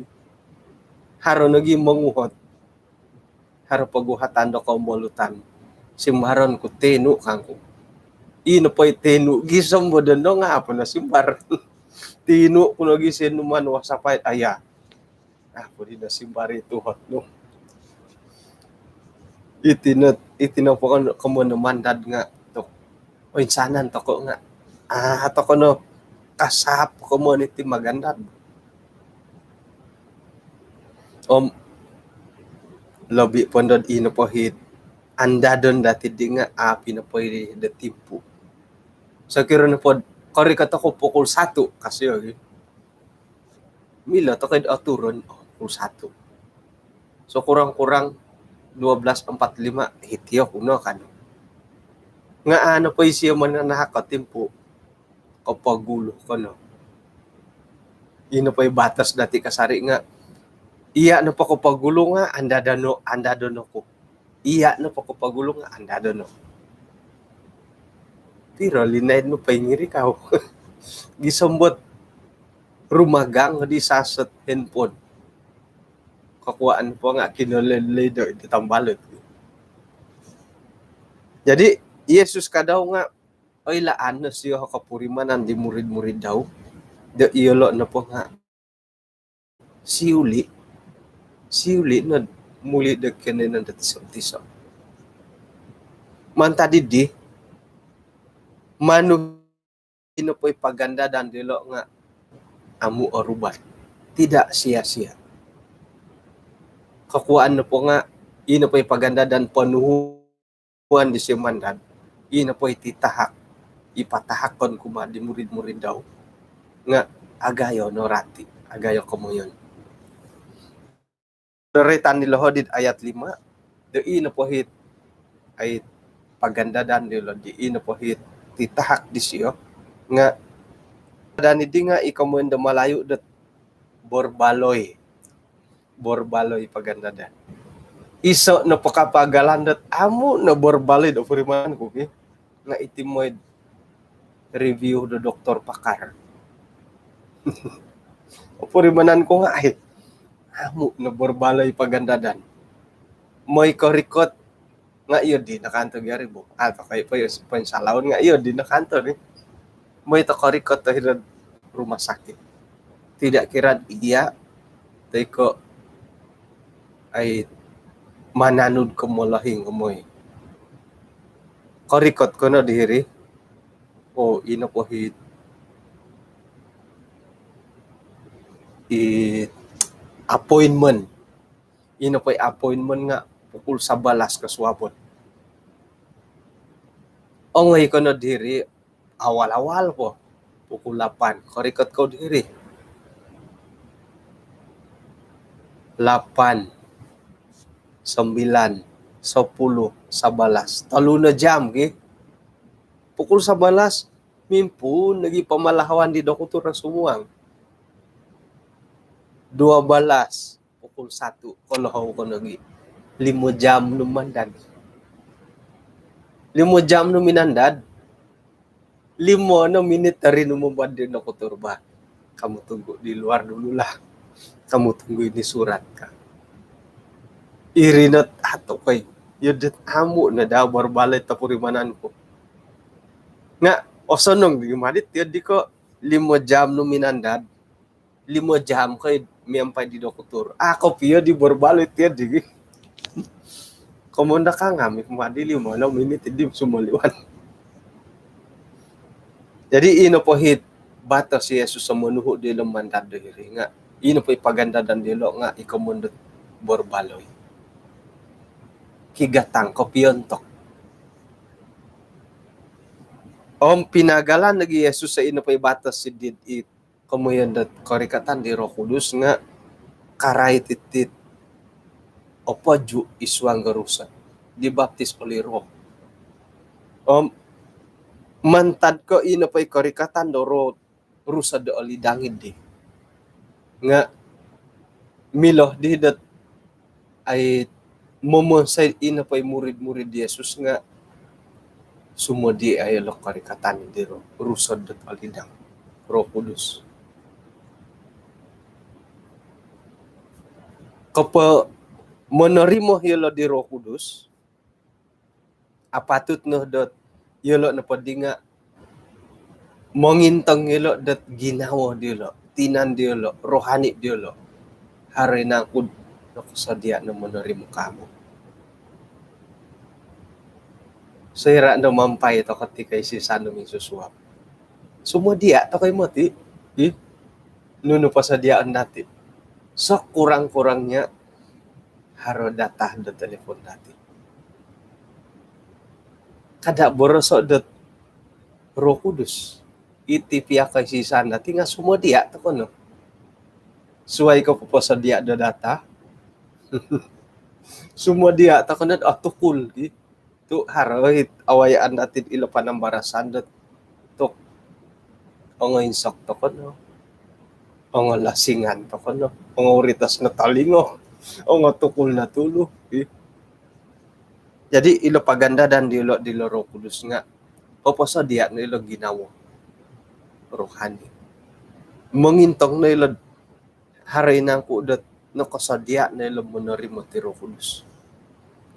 Haro nogi monguhot. Haro poguhatan do kombolutan. Simbaron ku tinu kangku. Ino po i tinu gisom bodono nga apa no simbar. Tinu ku nogi sinuman WhatsApp ai aya. Ah, pudi no simbar i tuhot nu. Iti no, iti no pokon komoyon no mandad nga tok. Oinsanan toko nga. Ah, toko no kasap komoyon iti magandad. Om lobi po ndo ino po hiti andadon dati di nga api nopo i do timpu. Sokiro nopo korikot oku pukul satu kasi ogi. Milo toko i do aturon, oh, pukul satu. Sekurang-kurang dua belas empat lima hiti oku no kan. Nga ano po isio mananahak ko timpu. Kopogulu kono. Ino po i batas dati kasari nga. Iya nopo kopogulu nga andadon no, andadon oku. Iya nopo kopogulu nga andadon no. Piro linaid nopo i ngiri kau. Gisom bot rumagang di saset handphone. Kokuaan po nga kinolelei do tambalut. Jadi Yesus kadau nga oilaan no sio o kopurimanan di murid-murid dau do iyolo nopo nga siuli, siuli no muli do kinoiyonon do tiso-tiso. Mantad di manu ino po i pagandadan dilo nga amu orubat. Tidak sia-sia. Kokuaan nopo nga ino po i pagandadan ponuhu kuan di sio mandad, ino po i titahak, i patahakon kumaa di murid-murid dau. Nga agayo no rati, agayo komoyon. Roitan di loho dit ayat lima, do ino po hiti ai pagandadan dilo di ino po hiti titahak disio. Nga dan idi nga i komoyon do Malayu dot borbaloi. Borbaloi pagandadan. Iso no pakapagalan dot amu no borbaloi do puriman ku ki. Nga iti moi review do doktor pakar. Opurimanan ku nga' ai, amu' no berbaloi pagandadan. Moi korikot nga' iyo di nakanto gi aribu. Atau kai poi, poi salaon nga' iyo di nakanto ni. Moi to korikot to hiri'd rumah sakit. Tidak kira iya toi ko' ai mananud ko molohing ko moi. Korikot ko no diri. Oh, ino po hi, i appointment. Ino po i appointment nga' pukul sabalas kosuabon. Ongoi ko no diri awal-awal po. Pukul lapan. Korikot ko diri. Lapan, sambilan, sapuluh, sabalas. Tolu no jam gi. Pukul sabalas, mimpuun nogi pamalahawan di dokutur do sumuang. Dua balas, pukul satu, kolohou ko nogi. Limo jam no mandad. Limo jam no minandad. Limo no minit dari no mambad di dokutur bah. Kamu tunggu di luar dululah. Kamu tunggu ini surat ka. Iri no atukoi. Iyo dit amu' no daa berbaloi topurimanan ku. Nga' osonong di madi tiyo di ko' limo jam no minandad. Limo jam ko i miampai di dokutur. Ako piyo di berbaloi tiyo di. Komoyon do kangami madi limo no minit di sumoliwan. Jadi ino po hi batos Yesus o monuhu' dilo mandad do hiri nga' ino po i pagandadan dilo nga' i komoyon do berbaloi. Kigatang kopiontok. Om pinagalan lagi Yesus sa ino po i batos siddi i komoyon dot korikatan di Roh Kudus nga' karait iti opoju' i suang do rusod, dibaptis oleh Roh. Om mantad ko' ino po i korikatan do Roh, rusod do olidang iddi nga' milo di dot ai momonsoi ino po i murid-murid Yesus nga' sumodi ai lo korikatan di ru-, rusod dot olidang Roh Kudus. Kopo monorimo iyolo di Roh Kudus, apatut no dot iyolo nopo di nga' mongintong iyolo dot ginawo diyolo, tinan diyolo, rohani diyolo. Haro i nangku'd nokosodia' no monorimo kamu? Soira' no mampai toko ti koisisan do minsusuab, sumodia' toko i moti. Ih, nunu posodiaon dati'? Sekurang-kurangnya haro data do telefon dati'. Kada' boroso' dot Roh Kudus. Iti piya koisisan dati' nga' sumodia' toko no. Suwai ko poposodia' do data, sumodia' toko no, atukul gi. Tu' haro i awayaan dati'd ilo panambarasan dot tu' ongo insok toko no, ongo lasingan toko no, ongo uritos no tolingo, ongo tukul no tulu, ih. Jadi ilo pagandadan dilo, dilo Roh Kudus nga' poposodia' no ilo ginawo rohani. Mongintong no ilo haro i nangku' dot nokosodia' no ilo monorimo ti Roh Kudus.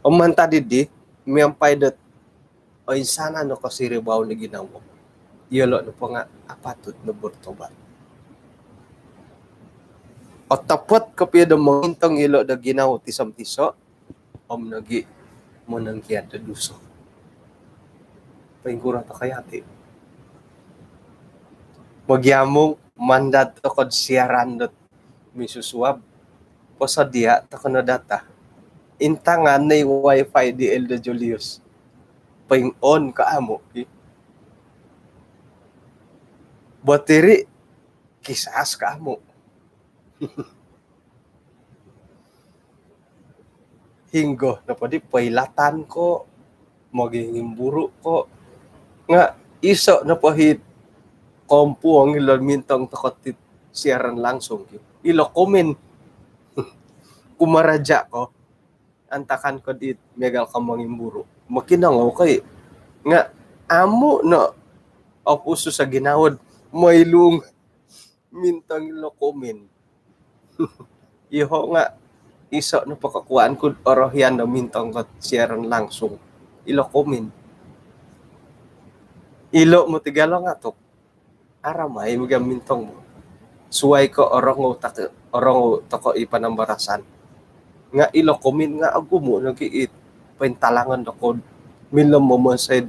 Om mantad iddi, miampai dot oinsanan no kosiribaan do ginawo, iyolo' nopo nga' apatut no bertobat. Otopot kopio do mongintong iyolo' do ginawo tiso-tiso', om nogi' monongkiad do dusa. Poingkuro toko yati'? Mogiamung mandad toko'd siaran dot minsusuab, posodia' toko no data. Intangan no i wifi di Elder Julius. Poing-on ko amu' ki? Batiri kisas ko amu'? Hinggo nopo di, poilatan ko', mogingimburu' ko', nga' iso' nopo hi kompuong ilo mintong toko ti siaran langsung ki, ilo komen. Kumaraja' ko, antakan ko di miagal ko mongimburu', mokinongou ko i'. Nga' amu' no opusus o ginawo'd moilung Mintong ilo komin. Iyoho' nga' iso' nopo kokuwaan ku'd orohian do mintong ko siaran langsung, ilo komin. Ilo' moti galo nga' tu' aramai magi mintong bo. Suwai ko orongou tak-, orongou toko' i panambarasan. Nga' ilo komin nga' ogumu' nogi' i pointalangon do ko'd milo momonsoi'd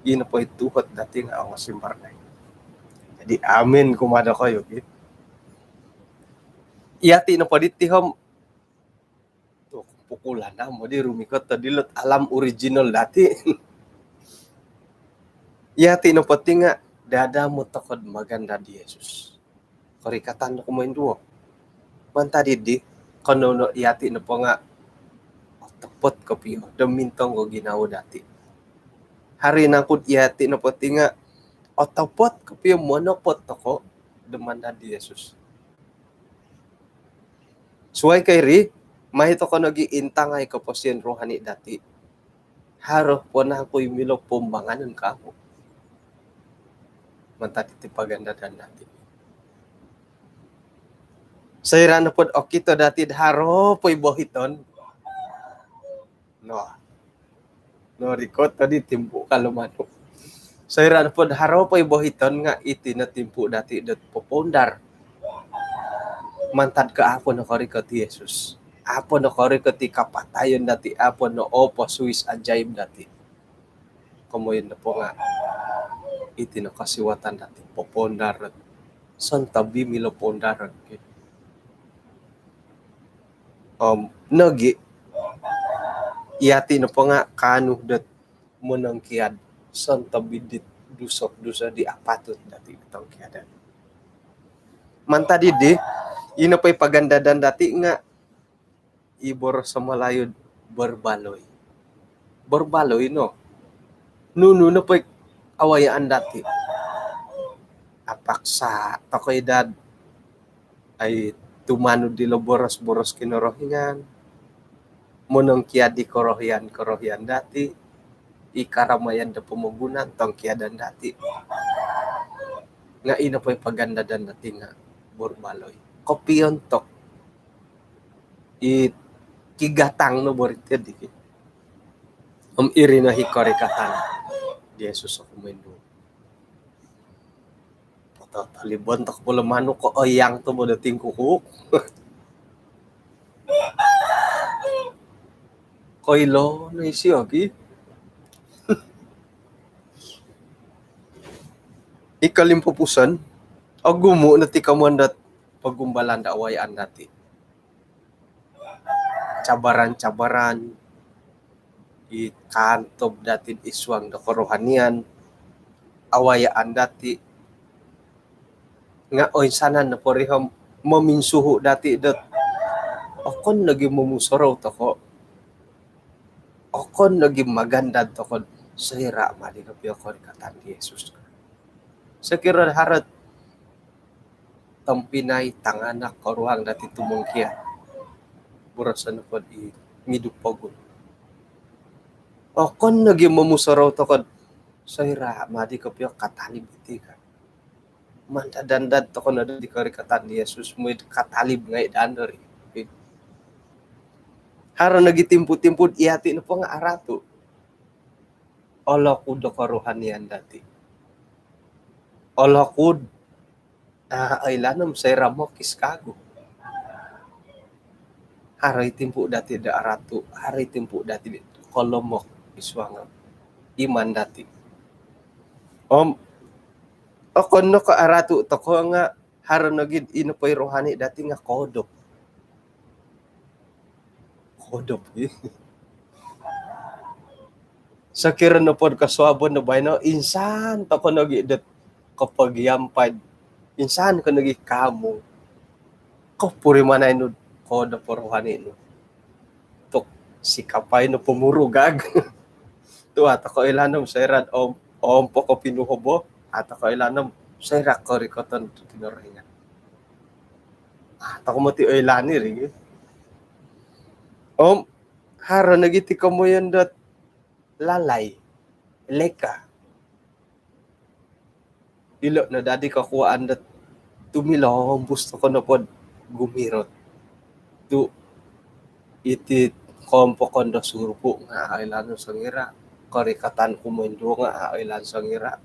ino poi tuhot dati' nga' ongosimbar nai. Jadi amin kumaa dokoyu gi. Iyati' nopo diti om, tu' pukulan amu di rumikot tadi lot alam original dati'. Iyati' nopo ti nga' dadamot toko'd magandad di Yesus. Korikatan do kumoinduo. Mantad iddi, kono no iyati' nopo nga' otopot kopio do mintong ko ginawo dati'. Haro nangku'd iyati' nopo ti nga' otopot kopio monopot toko' do mandad di Yesus. Suwai ko iri, mai toko' nogi' intangai koposion rohani dati'. Haro po nangku i milo pombanganon kamu mantad iti pagandadan dati'. Soira' nopo'd okito dati'd haro po i bohiton. No. Norikot tadi timpu' kalo manu. Soira' nopo'd haro po i bohiton nga' iti no timpu' dati' dot popoundar. Mantad ko a' po nokorikot i Yesus, a' po nokorikot i kapatayon dati', a' po nooposuis ajaib dati'. Komoyon nopo nga' iti no kosiwatan dati' popoundar. Sontob i milo poundaron ki. Om nogi' iyati' nopo nga' kaanu dot monongkiad sontob i dit duso-duso di apatut dati' tongkiadan. Mantad iddi, ino po i pagandadan dati' nga' i boros Malayu'd berbaloi. Berbaloi no. Nunu nopo i awayaan dati', apaksa toko' i dad ai tumanud dilo boros-boros Kinorohingan, monongkiad di korohian-korohian dati', i karamayan do pomogunan tongkiadan dati'. Nga' ino po i pagandadan dati' nga' berbaloi. Kopiontok i kigatang no bo ri ti di ki. Om iri no hi korikatan di Yesus, oku moinduo. Poto tolibon tok pula manuk ko oyang tu bo do tingkukuk. Koilo no isio ki. I kolimpupuson, ogumu' no ti komoyon dot pogumbalan do awayaan dati'. Cabaran-cabaran i kaantob dati'd isuang do korohanian, awayaan dati'. Nga' oinsanan nopo ri om mominsuhu' dati' dot okon nogi' momusorou toko', okon nogi' magandad toko'd soira' madi kopio korikatan di Yesus. Sokiro haro't tompinai, tanganak, koruhang dati' tumongkiad, boroson nopo'd i midu pogun, okon nogi' momusorou toko'd soira' madi kopio katalib iti ka. Mandad-andad toko' no di korikatan di Yesus, muid katalib ngai' daan dori. Haro nogi' timpu-timpu'd iyati' nopo nga' aratu'. Olokud do korohanian dati'. Olokud, a' oilaan om soira' mokis kagu. Haro i timpu' dati' do aratu', haro i timpu' dati' do kolomok isuang iman dati'. Om okon no ko' aratu' toko' nga' haro nogi'd ino po i rohani dati' nga' koodop. Koodop gi. Sokiro nopo'd kosuabon do baino, insan toko' nogi' dot kopogiampai'd, insan ko nogi' kamu, kopurimanai nu'd koodop o rohani nu. Tu' sikapai nu pomurugag. Tu' a' toko' oilaan om soira'd om, om poko' pinuhobo, a' toko' oilaan om soira' korikoton tu' Kinorohingan. A' toko' moti oilaan iri gi. Om haro nogi' ti komoyon dot lalai, leka. Ilo' no dadi kokuwaan dot Tumilombus tokou nopo gumirot tu iti kompokon do surupu nga oilaan songira, korikatan kumoinduo nga oilaan songira.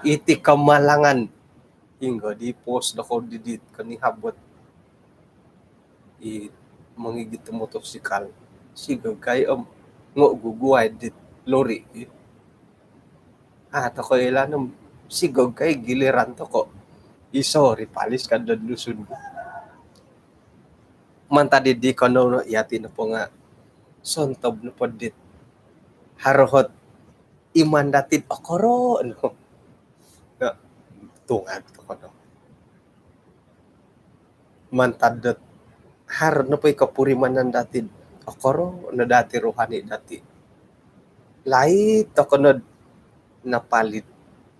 Iti kemalangan hinggo di pos dokou didit koni habot i mongigit do motosikal. Sigogai om ngo guguai dit lori. Ah, tokou ilaan om sigogai giliran tokou. Iso ri palis kan don Dusun. Mantad di kono no iyati nopo nga sontob nopo dit harohot iman dati okoro no. Nga tungag tokou no. Mantad dot haro nopo i kopurimanan dati okoro no dati rohani dati. Laid tokou nod napalid.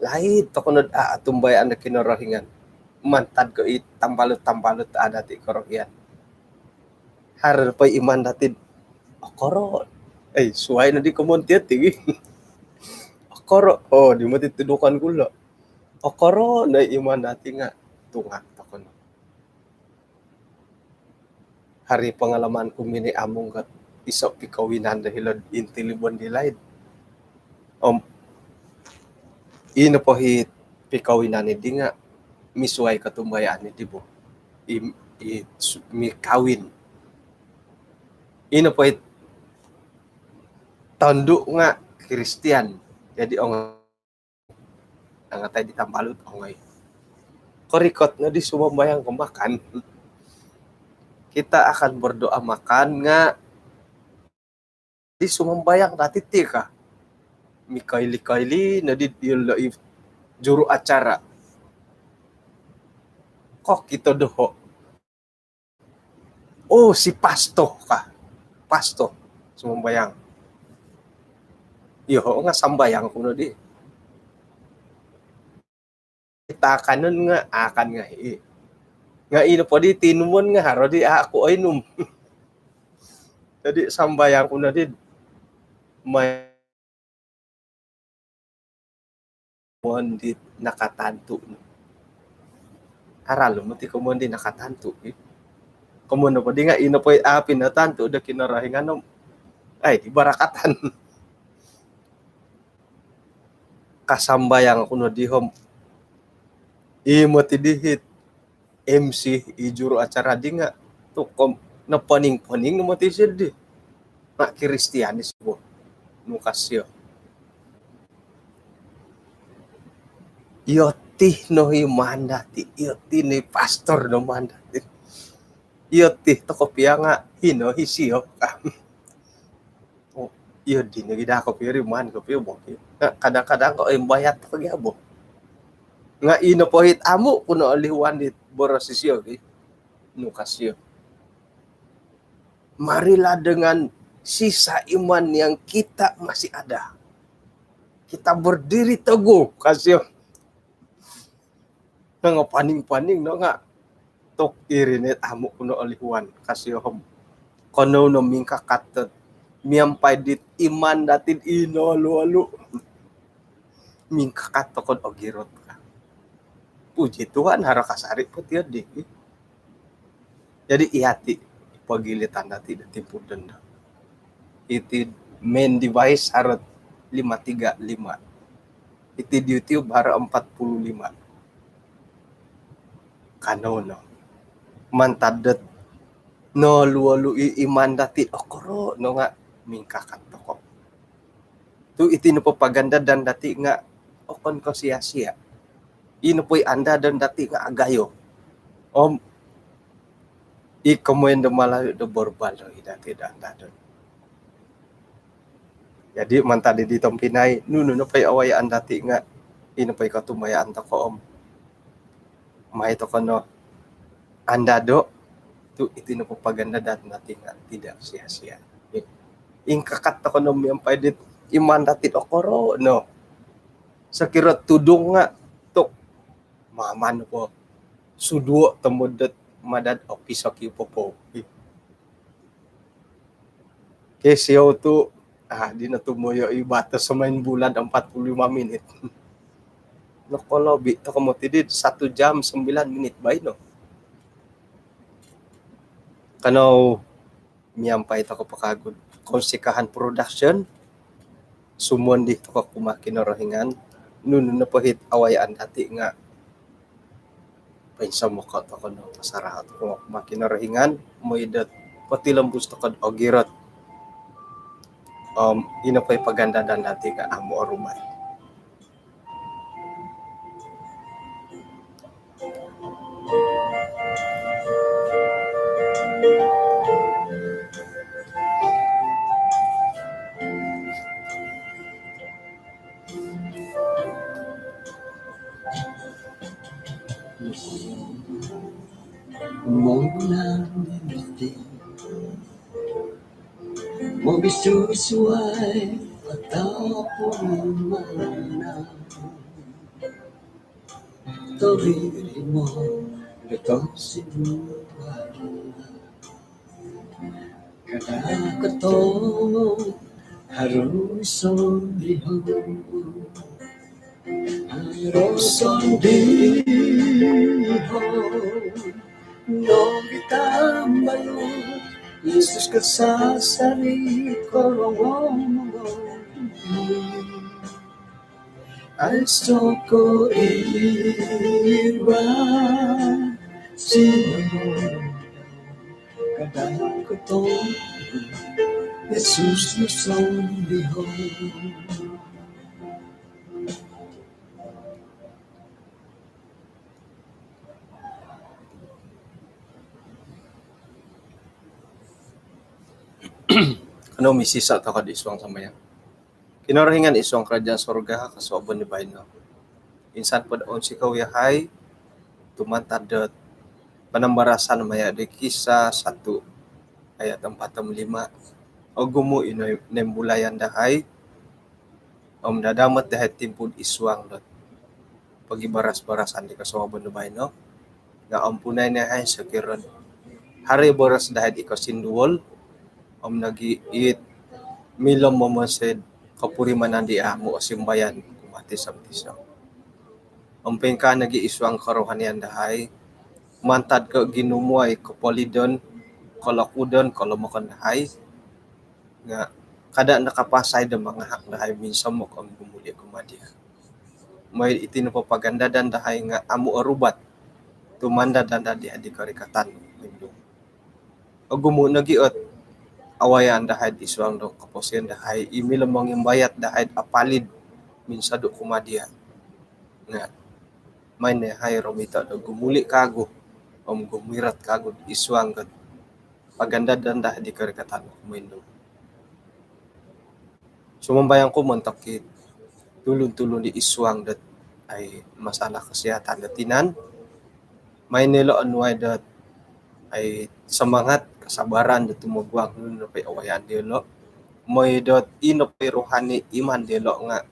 Laid tokou nod a atumbayaan do Kinorohingan. Mantad ko i tambalut-tambalut a dati korohian. Haro nopo i iman dati okoro. Eh, suai nodi komon tiyo tigi. Okoro. Oh, di mati tudukan gula. Okoro no iman dati nga tungag tokou no. Hari pengalaman ku mini amung kat iso pikawinan do hilo'd inti Libon di laid. Om ino po hi pikawinan di nga misuai kotumbayaan di bo. I, i, su- mikawin. Ino po hi tondu nga Kristian. Jadi ong angatai di tambalut ongoi. Korikot no di sumambayang ko makan. Kita akan berdoa makan nga di sumambayang dati ti ka. Mikaili-kaili no di dilo i juru acara. Kokito doho. Oh, si pasto ka. Pasto. Sumambayang. Iyo, nga sambayang ku no di. Kita akanon nga akan nga i. Nga ino po di tinumon nga haro di aku oinum. Jadi sambayang ku no di mai komon di nakatantu no. Aralu mati komon di nakatantu i. Komon nopo di nga ino po i api natantu do Kinorohingan om ai di barakatan. Kasambayang ku no di om i mati di hit M C i juru acara di nga tu kom noponing-poning no mati sidi. Nga Kristianis bo. Nukas iyo. Iyo ti no i mandati, iyo ti no i pastor no mandati. Iyo ti toko pia nga hino hi sio. Oh, iyo di no gida ko pia ri man ko pia bo ki. Nga kadang-kadang ko imbayat ko gia bo. Nga ino po hit amu ku no olihuan dit boros sio ki. Nukas iyo. Marilah dengan sisa iman yang kita masih ada. Kita berdiri teguh, kasio. Nga paning-paning no nga tok iri ni amu ku no olihuan, kasio om. Kono no mingkakat miampai dit iman dati ino olu-olu. Mingkakat tokou ogirot ka. Puji Tuhan, haro kasari po tiyo di. Jadi iyati pogilitan dati do timpu dondo. Iti main device haro lima tiga lima. Iti di YouTube haro empat puluh lima. Kanou no. Mantad dot nolu-olu i iman dati okoro no nga mingkakat tokou. Tu iti nopo pagandadan dati nga okon ko sia-sia. Ino po i andadon dati nga agayo. Om i komoyon do Malayu do borbal do i dati do andadon. Jadi mantad di tompinai, nunu nopo i awayaan dati nga ino po i kotumbayaan tokou om mai tokou no andado tu iti nopo pagandadan dati nga tidak sia-sia. Ingkakat tokou no miampai dit iman dati okoro no. Sokiro tudung nga tok maman po suduo tomod dot madad opis oki popo. Kesio tu ah di no tumoyo i batas semain bulan empat puluh lima minit. Nokolobi toko moti di satu jam sembilan minit baino. Kanou miampai toko po kagu Kounsikahan Production, sumondi toko kumaa Kinorohingan, nunu nopo it awayaan dati nga poinsomok toko no pasarahon toko kumaa Kinorohingan, mooi do potilombus toko do ogirot. Om ino po i pagandadan dati nga amu orubai. Mona mesti mogisusuai ataupun mana. Tolimo betul si dua. Kada ketemu harus sondiho. Harus sondiho. Nogi tambalu Yesus kesasari korongong. Ai soko iba sino kadang kotong Yesus lusong diho. Kanou misisa toko di suang sambayang. Kinorohingan id suang kerajaan sorga, kosuabon di baino. Insan po do ounsikou yahai tu mantad do panambarasan maya di Kisah satu ayat empat om lima. Ogumu ino nimbulayan dahai om dadamot dahai timpu id suang do pogibaras-barasan di kosuabon do baino. Nga ampunai no yahai sokiro do haro i boros dahai id kosinduol om nogi it milo momonsoi do kopurimanan di amu osimbayan kumaa tiso-tiso. Om poingkaa nogi id suang kerohanian dahai mantad ko ginumuai, kopolidon, kolokudon, kolomokon dahai. Nga kada nakapasai do mangahak dahai minsomok om gumuli kumaa dia. Mooi iti nopo pagandadan dahai nga amu orubat tu mantad dahai di korikatan do. Ogumu nogi ot awayaan dahai id suang do koposion dahai i milo mongimbayat dahai apalid minsodu kumaa dia. Nga maai no yahai romito do gumuli kagu om gumirot kagu id suang do pagandadan dahai di korikatan do kumoinduh. Sumambayang ku montok i tulun-tulun di id suang dot ai masalah kesihatan dot tinan. Maai no ilo onuai dot ai semangat, kesabaran dot tumoguang nunu nopo i awayaan diolo. Mooi dot ino po i rohani iman diolo nga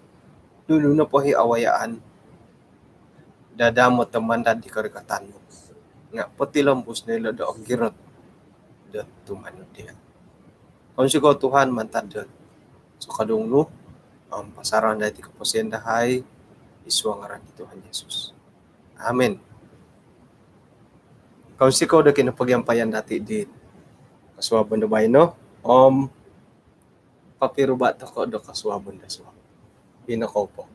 nunu nopo i awayaan dadamot do mantad di korikatan nu nga potilombus no ilo do ogirot do tumanud dia. Ounsikou Tuhan mantad do sokodung nu om pasarahon dahai iti koposion dahai id suang ngaran di Tuhan Yesus. Amin. Ounsikou do kinopogiampayan dati di kosuabon do baino om papiruba toko do kosuabon do suab. Ino kou po.